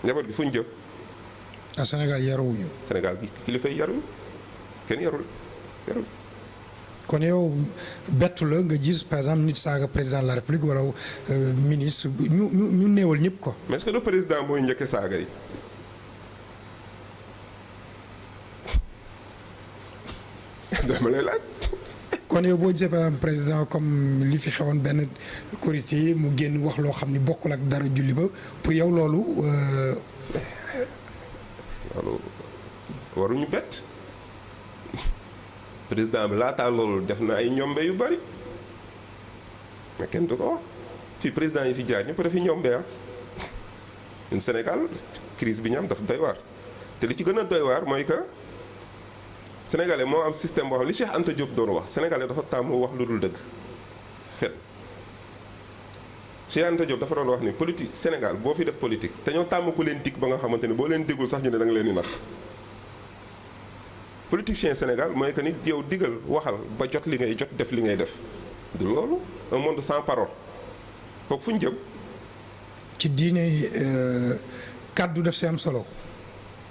njaboot gi fu ñu jëm. à Sénégal yaruwuñu. Sénégal gi kilifa yi yaruwuñ kenn yarul. kon yow bettu la nga gis par exemple nit saaga président de la République wala ministre ñu néewal ñëpp ko. mais est-ce que le président mooy njëkk saaga yi. dama lay laaj. kon yow boo gisee par exemple président comme li fi xewoon benn korité mu génn wax loo xam ni bokkul ak dara julli ba pour yow loolu. waruñu bett président bi laataa loolu def na ay ñombe yu bari mais kenn du ko wax fii président yi fi jaar ñëpp dafi ñombe ah. ñun Sénégal crise bi ñu am dafa doy waar te li ci gën a doy waar mooy que. Sénégalais moo am système boo xam li Cheikh Anta Diop doon wax Sénégalais dafa tàmm wax lu dul dëgg fen Cheikh Anta Diop dafa doon wax ni politique Sénégal boo fi def politique te ñoo tàmm ku leen dig ba nga xamante ni boo leen digul sax ñu ne da nga leen di nax politicien Sénégal mooy que ni yow digal waxal ba jot li ngay jot def li ngay def du loolu un monde sans parole kooku fu ñu jëm. ci diine kàddu def si am solo.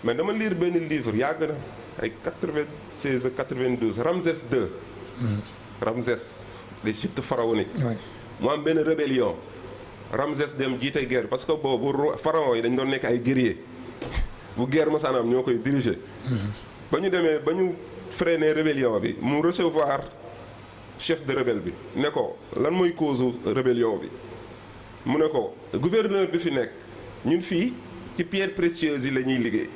mais dama lire benn livre yàgg na ay 96 92 Ramsès II Ramsès l'Égypte pharaonique. oui. mu am benn rébellion Ramsès dem jiite guerre parce que boobu pharaon yi dañ doon nekk ay guerrier bu guerre masaanaam ñoo koy diriger. ba ñu demee ba ñu freiner rébellion bi mu recevoir chef de rebelle bi ne ko lan mooy cause rébellion bi mu ne ko gouverneur bi fi nekk ñun fii ci pierres précieuses yi la ñuy liggéey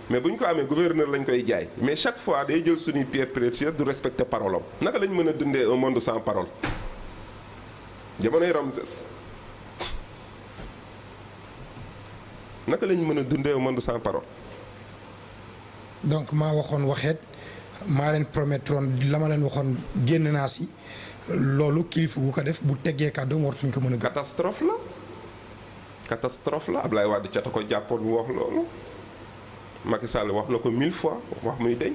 mais bu ñu ko amee gouverneur lañ koy jaay mais chaque fois day jël suñuy pierres précieuses du respecter parole am naka lañ mën a dundee un monde sans parole jamonoy Ramsès naka lañ mën a dundee un monde sans parole. donc maa waxoon waxeet maa leen promettroon la ma leen waxoon génn naa si loolu kilifa gu ko def bu teggee kàddoom wartuñ ko mën a gëm. catastrophe la Ablaye Wade cata ko jàppoon mu wax loolu Macky Sall wax na ko 1000 fois wax muy deñ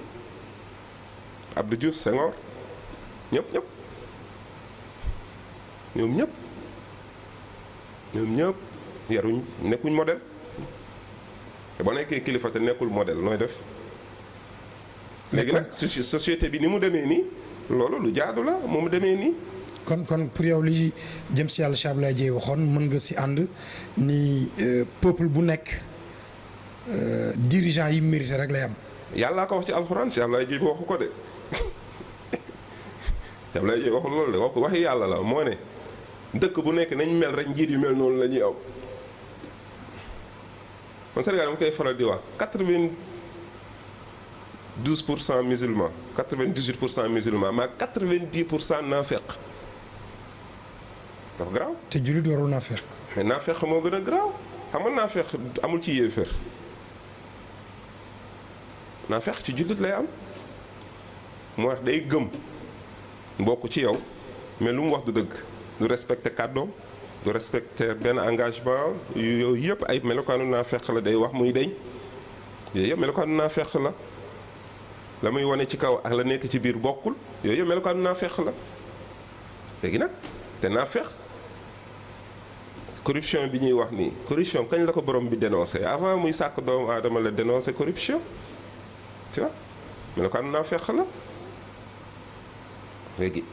Abdou Diouf Senghor ñëpp yaruñ nekkuñ modèle te boo nekkee kilifa te nekkul modèle nooy def. léegi nag société bi ni mu demee nii loolu lu jaadu la mu demee nii. kon pour yow li jëm si yàlla Cheikh Abdoulaye Dièye waxoon mën nga si ànd ni peuple bu nekk dirigeant yi mérité rek lay am. yàllaa ko wax ci alxuraan Cheikh Abdoulaye Dièye waxu ko de Cheikh Abdoulaye Dièye waxul loolu de waxi yàlla la moo ne dëkk bu nekk nañ mel rek njiit yu mel noonu la ñuy am. man Sénégal dama koy faral di wax 92% musulmans 98% musulmans mais 90% naafeq dafa garaaw. te jullit warul naafeq. mais naafeq moo gën a garaaw xam nga naafeq amul ci yéefar naafeq ci jullit lay am moo wax day gëm mbokk ci yow mais lu mu wax du dëgg du respecté kàddoom du respecté benn engagement yooyu yëpp ay melokaanu naafeq la day wax muy deñ yooyu yëpp melokaanu naafeq la muy wane ci kaw ak la nekk ci biir bokkul yooyu yëpp melokaanu naafeq la léegi nag te naafeq corruption bi ñuy wax nii corruption kañ la ko borom bi dénoncé avant muy sàkk doomu aadama la dénoncé corruption tu vois melokaanu naafeq la léegi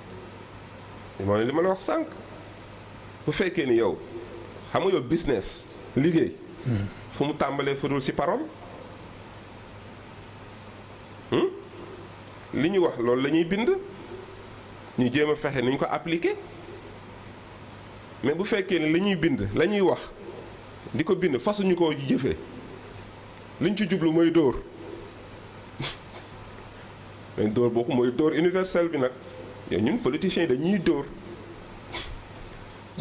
moo ne li ma la wax sànq bu fekkee ni yow xam nga yow business liggéey fu mu tàmbalee fudul ci parole li ñu wax loolu la ñuy bind ñu jéem a fexe ni ñu ko appliquer mais bu fekkee ni la ñuy bind la ñuy wax di ko bind fasuñu koo jëfee liñ ci jublu mooy dóor dañ dóor booku mooy dóor universel bi nag yow ñun politiciens yi dañuy dóor.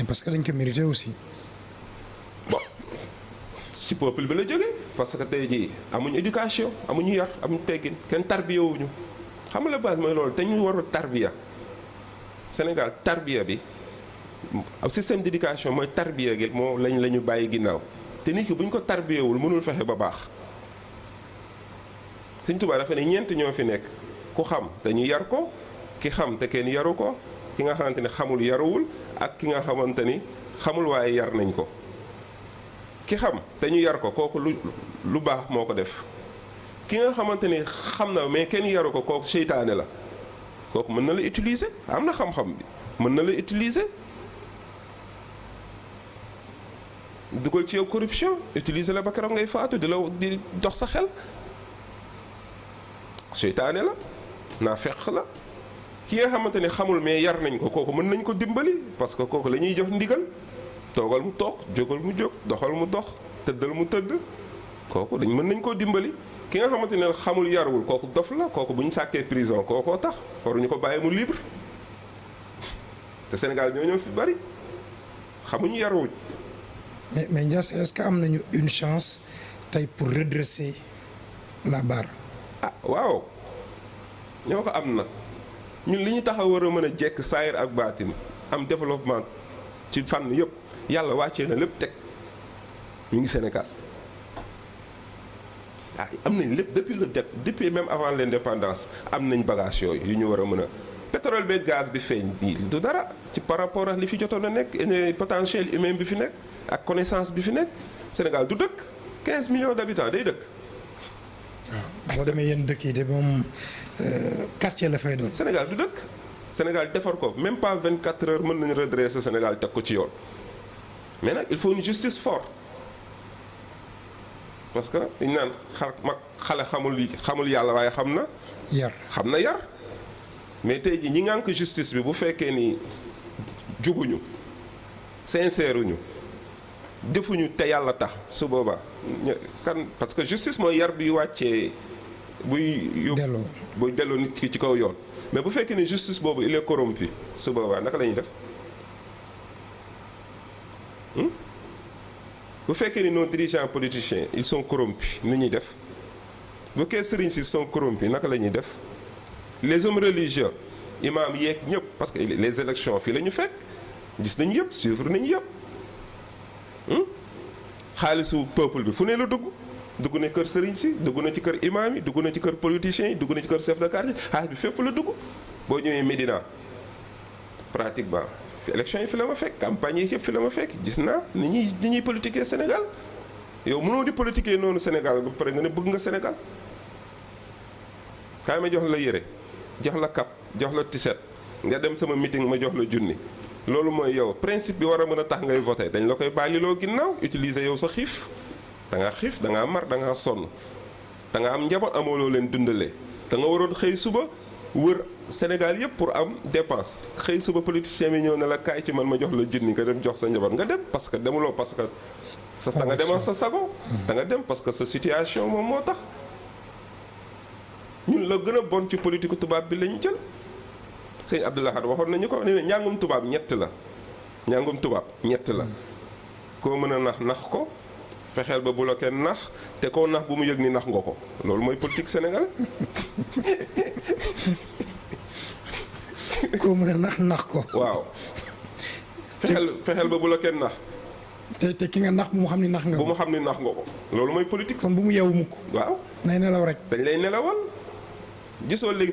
parce que dañ ko mérité aussi. bon ci peuple bi la jógee parce que tey jii amuñu éducation amuñu yar amuñu teggin kenn tarbiyewuñu xam nga la base mooy loolu te ñu war a tarbiya Sénégal tarbiya bi système d'éducation mooy tarbiya gi moo la ñu bàyyi ginnaaw te nit ki bu ñu ko tarbiyewul mënul fexe ba baax Sëñ Tuubaa dafa ne ñeent ñoo fi nekk ku xam te ñu yar ko ki xam te kenn yaru ko ki nga xamante ni xamul yaruwul ak ki nga xamante ni xamul waaye yar nañ ko ki xam te ñu yar ko kooku lu baax moo ko def ki nga xamante ni xam na mais kenn yaru ko kooku seytaane la kooku mën na la utiliser am na xam-xam bi mën na la utiliser dugal ci yow corruption utiliser la ba keroog ngay faatu di dox sa xel seytaane la naa feq la ki nga xamante ni xamul mais yar nañ ko kooku mën nañ ko dimbali parce que kooku la ñuy jox ndigal toogal mu toog jógal mu jóg doxal mu dox tëddal mu tëdd kooku mën nañ koo dimbali ki nga xamante ne xamul yaruwul kooku dof la kooku bu ñu sàkkee prison kookoo tax waruñu ko bàyyi mu libre te Sénégal ñoo fi bari xamuñu yaruwuñ. mais Ndiass est-ce que am nañu une chance tey pour redresser la barre. ah waaw ñoo ko am na. ñun li ñu taxaw war a mën a jekk saayir ak baatin am développement ci fànn yëpp yàlla wàccee na lépp teg ñu ngi Sénégal ah am nañ lépp depuis même avant l'indépendance am nañ bagage yooyu yu ñu war a mën a pétrole beeg gaz bi feeñ du dara ci par rapport ak li fi jotoon a nekk potentiel humain bi fi nekk ak connaissance bi fi nekk Sénégal du dëkk 15 millions d'habitants day dëkk. waaw boo demee yenn dëkk yi de moom quartier la fay doon. Sénégal du dëkk Sénégal defar ko même pas 24 heures mën nañu redresser Sénégal teg ko ci yoon mais nag il faut une justice forte parce que dañ naan xale xamul yàlla waaye xam na yar mais tey ji ñi ngànk justice bi bu fekkee ni jubuñu sincère uñu defuñu te yàlla tax su boobaa kan parce que justice mooy yar bi wàccee buy delloo nit ki ci kaw yoon mais bu fekkee ni justice boobu il est corrompu su boobaa naka la ñuy def bu fekkee ni nos dirigeants politiciens ils sont corrompus ni ñuy def bu fekkee sëriñ si sont corrompus naka la ñuy def les hommes religieux imam yeeg ñëpp parce que les élections fii la ñu fekk gis nañu yëpp suivre nañu yëpp xaalisu peuple bi fu ne la dugg na kër sëriñ si dugg na ci kër imam yi dugg na ci kër politiciens yi dugg na ci kër chef de quartier xaalis bi fépp la dugg boo ñëwee Médina pratiquement élection yi fi la ma fekk campagne yi yëpp fi la ma fekk gis naa ni ñuy politiquer Sénégal yow mënoo di politiquer noonu Sénégal ba pare nga ne bëgg nga Sénégal kaay ma jox la yére jox la cap jox la tiset nga dem sama meeting ma jox la junni loolu mooy yow principe bi war a mën a tax ngay voter dañ la koy bàyyiloo ginnaaw utiliser yow sa xiif da ngaa mar da ngaa sonn da nga am njaboot amoo loo leen dundalee da nga waroon xëy suba wër Sénégal yëpp pour am dépense xëy suba politicien bi ñëw ne la kaay ci man ma jox la junni nga dem jox sa njaboot nga dem parce que demuloo parce que da nga demal sa sago da nga dem parce que sa situation moom moo tax ñun la gën a bon ci politique tubaab bi lañu jël sëñ Abdou Lahad waxoon nañu ko nee na njàngum tubaab ñett la koo mën a nax ko fexeel ba bu la kenn nax te koo nax bu mu yëg ni nax nga ko loolu mooy politique Sénégal koo mën a nax ko waaw fexeel ba bu la kenn nax te ki nga nax bu mu xam ni nax nga ko loolu mooy politique kon bu mu yeewu mukk waaw nay nelaw rek dañ lay nelawal gisoo léegi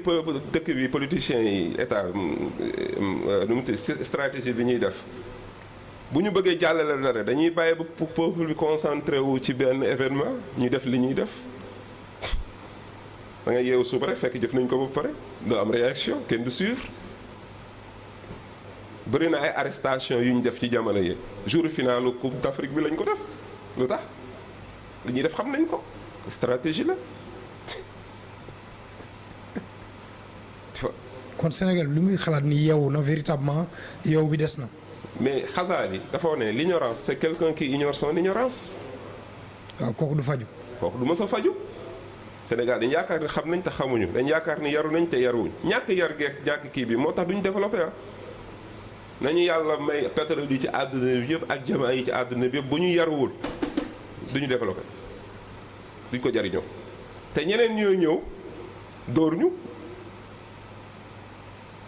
dëkk bi politiciens yi état nu mu tudd stratégie bi ñuy def bu ñu bëggee jàllale dara dañuy bàyyi ba peuple bi concentré wu ci benn événement ñu def li ñuy def da ngay yeewu suba rek fekk jëf nañ ko ba pare doo am réaction kenn du suivre bëri na ay arrestation yu ñu def ci jamono yi jour finalu coupe d'Afrique bi lañ ko def lu tax li ñuy def xam nañ ko stratégie la. kon Sénégal lu muy xalaat ni yeewu na véritablement yeewu bi des na. mais Xasaali dafa wax ne l'ignorance c'est quelqu'un qui ignore son ignorance. waaw kooku du faju. kooku du mës a faju. Sénégal dañ yaakaar ni xam nañ te xamuñu dañ yaakaar ni yaru nañ te yaruwuñ ñàkk yar geek ñàkk kii bi moo tax duñ développé nañu yàlla may pétrole yi ci àdduna bi yëpp ak jamaa yi ci àdduna bi yëpp bu ñu yaruwul duñu développé duñ ko jariñoo te ñeneen ñooy ñëw dóor ñu.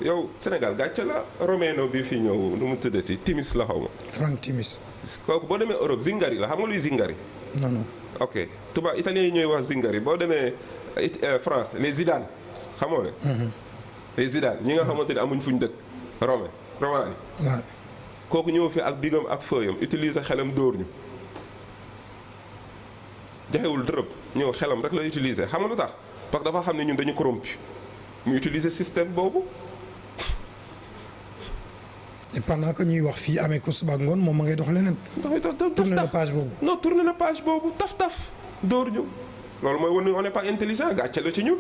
yow Sénégal gàcce la Roméno bi fi ñëw nu mu tuddati Timis la xaw ma. Franck Timis. kooku boo demee Europe Zingari la xam nga luy Zingari. non. ok tubaab italien yi ñooy wax Zingari boo demee France les Zidane xamoo ne. les Zidane ñi nga xamante ne amuñ fuñ dëkk. Romani. waaw. kooku ñëw fi ak bigam ak fëyam utiliser xelam dóor ñu. jaxewul dërëb ñëw xelam rek la utiliser xam nga lu tax parce que dafa xam ne ñun dañu corrompu mu utiliser système boobu. et pendant que ñuy wax fii amee ko suba ngoon moom ma ngay dox leneen. tourné na page boobu. non tourné na page boobu taf dóor ñu. loolu mooy wane on n'est pas intelligent gàcce la ci ñun.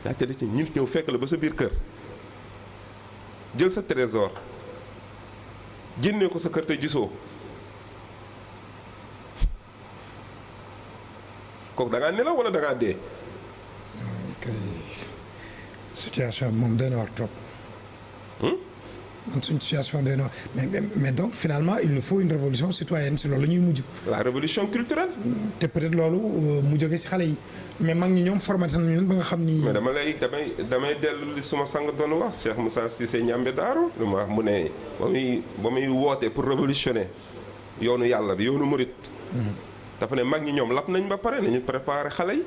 gàcce la ci ñun ñëw fekk la ba sa biir kër jël sa trésor génnee ko sa kër te gisoo kooku da ngaa nelaw wala da ngaa dee. ok situation bi moom dana war trop. man suñ situation dana mais donc finalement il nous faut une révolution citoyenne si loolu la ñuy mujj. la révolution culturelle. te peut-être loolu mu jógee si xale yi mais mag ñi ñoom formaté nañu leen ba nga xam ni. mais damay dellu li suma sang doon wax Cheikh Moussa Cissé Ñambe Daaru lu ma wax mu ne ba muy woote pour révolutionner yoonu yàlla bi yoonu murit. dafa ne mag ñi ñoom lap nañ ba pare nañu préparé xale yi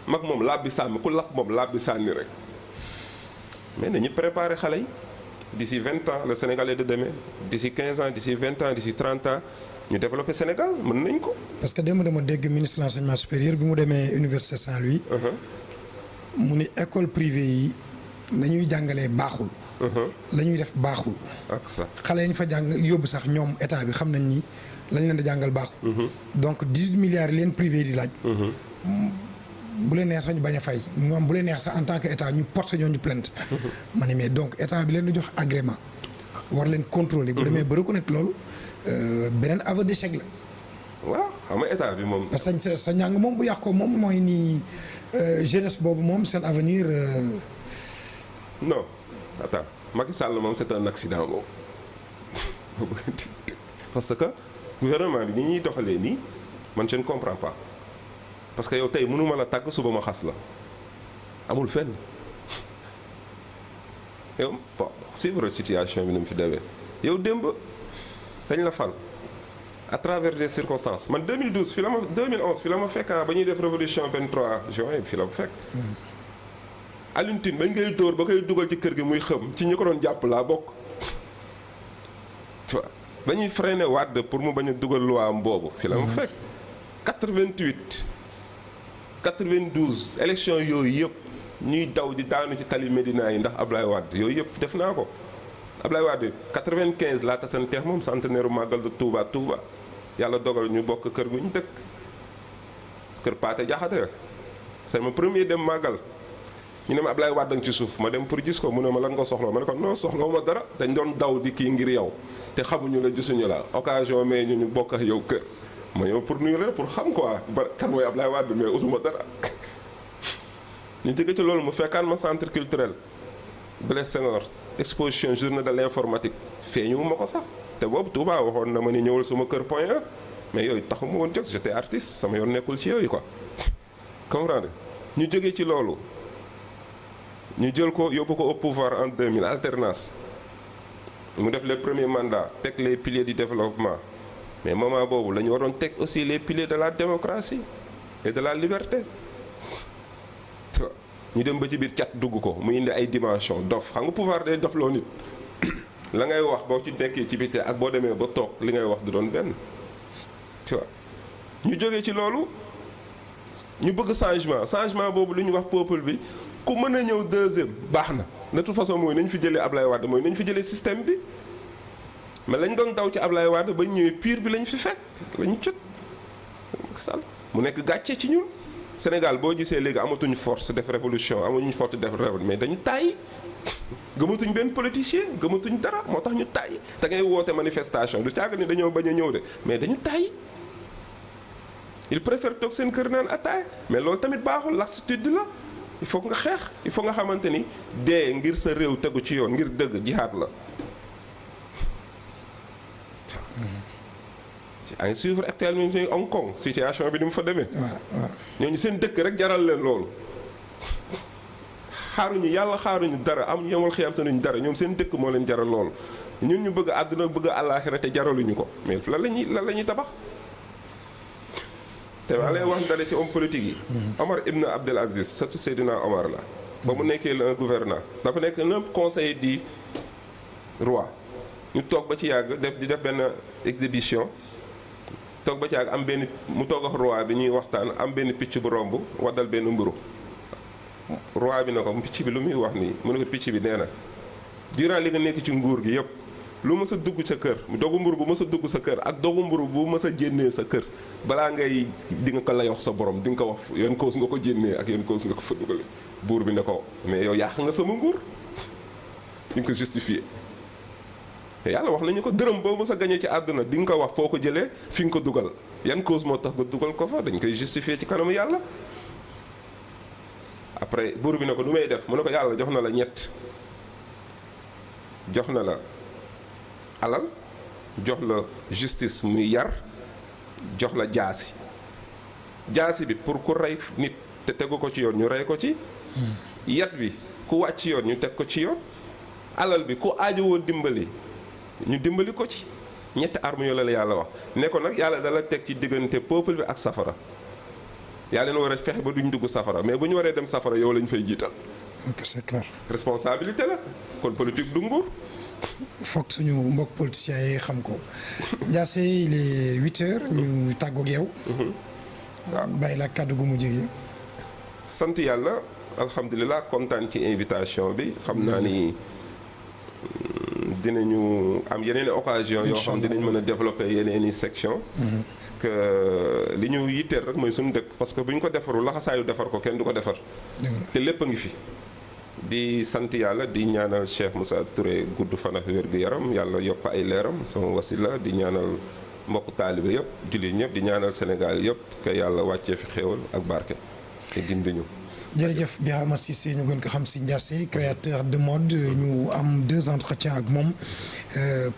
mag moom laab bi sànni ku lap moom laab bi sànni rek mais nañu préparé xale yi d'ici 20 ans le Sénégalais de demain d'ici 15 ans d'ici 20 ans d'ici 30 ans ñu développer Sénégal mën nañ ko. parce que dama dégg ministre de l'enseignement supérieur bi mu demee université Saint-Louis. mu ni école privée yi nañuy jàngalee baaxul. la ñuy def baaxul. ak sax xale yi ñu fa jàng yóbbu sax ñoom état bi xam nañ ni lañ leen di jàngal baaxul. donc 18 milliards yi leen privé di laaj. bu leen neex sax ñu bañ a fay ñoom bu leen neex sax en tant que état ñu porte ñooñu plainte. ma ne mais donc état bi leen di jox agrément war leen contrôler. bu demee ba reconnaître loolu beneen aveu d'échec la. waaw xam nga état bi moom. parce que sa njàng moom bu yàqoo moom mooy nii jeunesse boobu moom seen avenir. non attends Macky Sall moom c'est un accident boobu parce que gouvernement bi ni ñuy doxalee nii man je ne comprends pas parce que yow tey mënuma la tàgg suba ma xas la amul fenn yow bon suivre situation bi ni mu fi demee yow démb dañ la fal à travers des circonstances man 2011 fi la ma fekk ba ñuy def révolution 23 juin fi la ma fekk. Alioune Tine bañ ngay dóor ba koy dugal ci kër gi muy xëm ci ñi ko doon jàpp laa bokk tu vois ba ñuy freiné Wade pour mu bañ a dugal loi am boobu fi la ma fekk 88 92 élection yooyu yëpp ñuy daw di daanu ci tali Médina yi ndax Ablaye Wade yooyu yëpp def naa ko Ablaye Wade 95 laa tasanteex moom centenaire màggal de Touba yàlla dogal ñu bokk kër gu ñu dëkk kër Paate Jaxate c'est ma premier dem màggal ñu ne ma Ablaye Wade ci suuf ma dem pour gis ko mu ne ma lan nga soxla ma ne ko non soxlawu ma dara dañ doon daw di kii ngir yow te xamuñu la gisuñu la occasion mais ñu bokk ak yow kër ma ñëw pour nuyu la pour xam quoi ba kan mooy Ablaye Wade mais utuma dara ñu jóge ci loolu mu fekkaan ma centre culturel Blaise Senghor exposition journée de l'informatique feeñu ma ko sax te boobu Touba waxoon na ma ni ñëwal suma kër point 1 mais yooyu taxuma woon jóg j'étais artiste sama yoon nekkul ci yooyu quoi comprendre ñu jóge ci loolu ñu jël ko yóbbu ko au pouvoir en 2000 alternance mu def les premiers mandats teg les piliers du développement mais moment boobu la ñu waroon teg aussi les piliers de la démocratie et de la liberté ñu dem ba ci biir cat dugg ko mu indi ay dimension dof xam nga pouvoir day dof loo nit la ngay wax boo ci nekkee ci biti ak boo demee ba toog li ngay wax du doon benn tu vois ñu jógee ci loolu ñu bëgg changement boobu lu ñu wax peuple bi ku mën a ñëw deuxième baax na de toute façon mooy nañ fi jëlee Ablaye Wade mooy nañ fi jëlee système bi mais lañ doon daw ci Ablaye Wade ba ñëwee pire bi lañ fi fekk lañu jot sal mu nekk gàcce ci ñun Sénégal boo gisee léegi amatuñ force def révolution amatuñ force def révolution mais dañu tàyyi gëmatuñ benn politicien gëmatuñ dara moo tax ñu tàyyi te ngay woote manifestation du caaga ni dañoo bañ a ñëw de mais dañu tàyyi il préfère toog seen kër naan ataay mais loolu tamit baaxul lassitude la il faut nga xeex il faut nga xamante ni dee ngir sa réew tegu ci yoon ngir dëgg jihaad la yaa ngi suivre actuellement ñu Hong Kong situation bi ni mu fa demee. waaw ñooñu seen dëkk rek jaral leen loolu xaaruñu yàlla xaaruñu dara am yemal xiyam sanuñu dara ñoom seen dëkk moo leen jaral loolu ñun ñu bëgg àdduna bëgg àllaaxira te jaraluñu ko mais lan la ñuy tabax. te maa lay wax dara ci homme politique yi. Omar Ibn Abdel Aziz surtout Seydina Omar la. ba mu nekkee un gouvernant dafa nekk un conseiller du roi ñu toog ba ci yàgg di def benn exhibition. toog ba ci ak am benn mu toog ak roi bi ñuy waxtaan am benn picc bu romb waddal benn mburu roi bi na ko picc bi lu muy wax nii mu ne ko picc bi nee na durant li nga nekk ci nguur gi yëpp lu mës a dugg sa kër dogu mburu bu mës a dugg sa kër ak dogu mburu bu mës a jénnee sa kër balaa ngay di nga ko lay wax sa borom di nga ko wax yan cause nga ko jénnee ak yan cause nga ko fa dugale buur bi ne ko mais yow yàq nga sama nguur di nga ko justifier te yàlla wax nañu ko dërëm boobu sa gañee ci àdduna di nga ko wax foo ko jëlee fi nga ko dugal yan cause moo tax nga dugal ko fa dañ koy justifier ci kanamu yàlla après buur bi ne ko nu may def mu ne ko yàlla jox na la ñett jox na la alal jox la justice muy yar jox la jaasi bi pour ku rey nit te tegu ko ci yoon ñu rey ko ci yat bi ku wàcc yoon ñu teg ko ci yoon alal bi ku aajowoo dimbali ñu dimbali ko ci ñetti armes yoo la yàlla wax ne ko nag yàlla dala teg ci diggante peuple bi ak safara yàlla leen war a fexe ba duñ dugg safara mais bu ñu waree dem safara yow lañ fay jiital. ok c'est clair. responsabilité la kon politique du nguur foog suñu mbokk politiciens yi xam ko Ndiasse il est 8h ñu tàggoog yow. waaw bàyyi la kàddu gu mujj gi. sant yàlla alhamdulilah kontaan ci invitation bi xam naa ni dinañu am yeneen i occasion yoo xam dinañ mën a développer yeneen i section que li ñu yitteel rek mooy suñu dëkk parce que bu ñu ko defarul laxasaayu defar ko kenn du ko defar te lépp a ngi fi di sant yàlla di ñaanal Cheikh Moussa Touré gudd fan ak wér gu yaram yàlla yokk ay leeram sama wasila di ñaanal mbokk taalibe yëpp jullit ñëpp di ñaanal Sénégal yëpp que yàlla wàccee fi xéewal ak barke te gindiñu jërëjëf Birama Cissé ñu gën ko xam si Ndiasse créateur de mode ñu am 2 entretiens ak moom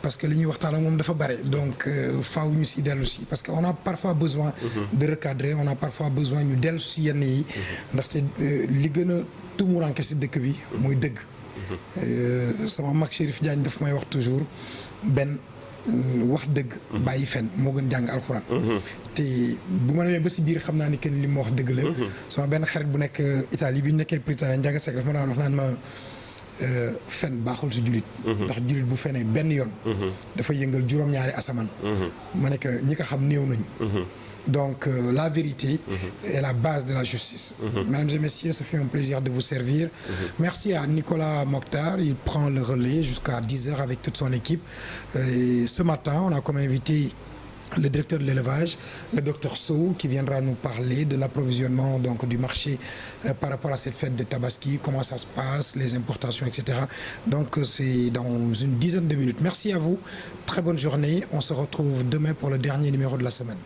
parce que li ñuy waxtaan ak moom dafa bare donc faaw ñu si dellu si parce que on a parfois besoin de recadrer on a parfois besoin ñu dellu si yenn yi ndaxte li gën a tumuranke si dëkk bi mooy dëgg sama mag Chérif Diagne daf may wax toujours benn wax dëgg bàyyi fen moo gën jàng alxuraan te bu ma demee ba si biir xam naa ni kenn li ma wax dëgg la sama benn xarit bu nekk Italie bi ñu nekkee Prytanée Ndiaga Seck daf ma daan wax naan ma fen baaxul si jullit ndax jullit bu fenee benn yoon dafa yëngal juróom-ñaari asamaan ma ne que ñi ko xam néew nañu donc la vérité est la base de la justice mesdames et messieurs, ce fut un plaisir de vous servir merci à Nicolas Mokhtar, il prend le relais jusqu'à 10h avec toute son équipe et ce matin on a comme invité le directeur de l'élevage, le docteur Sow, qui viendra nous parler de l'approvisionnement donc du marché par rapport à cette fête de Tabaski, comment ça se passe, les importations, etc. Donc c'est dans une dizaine de minutes. Merci à vous, très bonne journée. On se retrouve demain pour le dernier numéro de la semaine.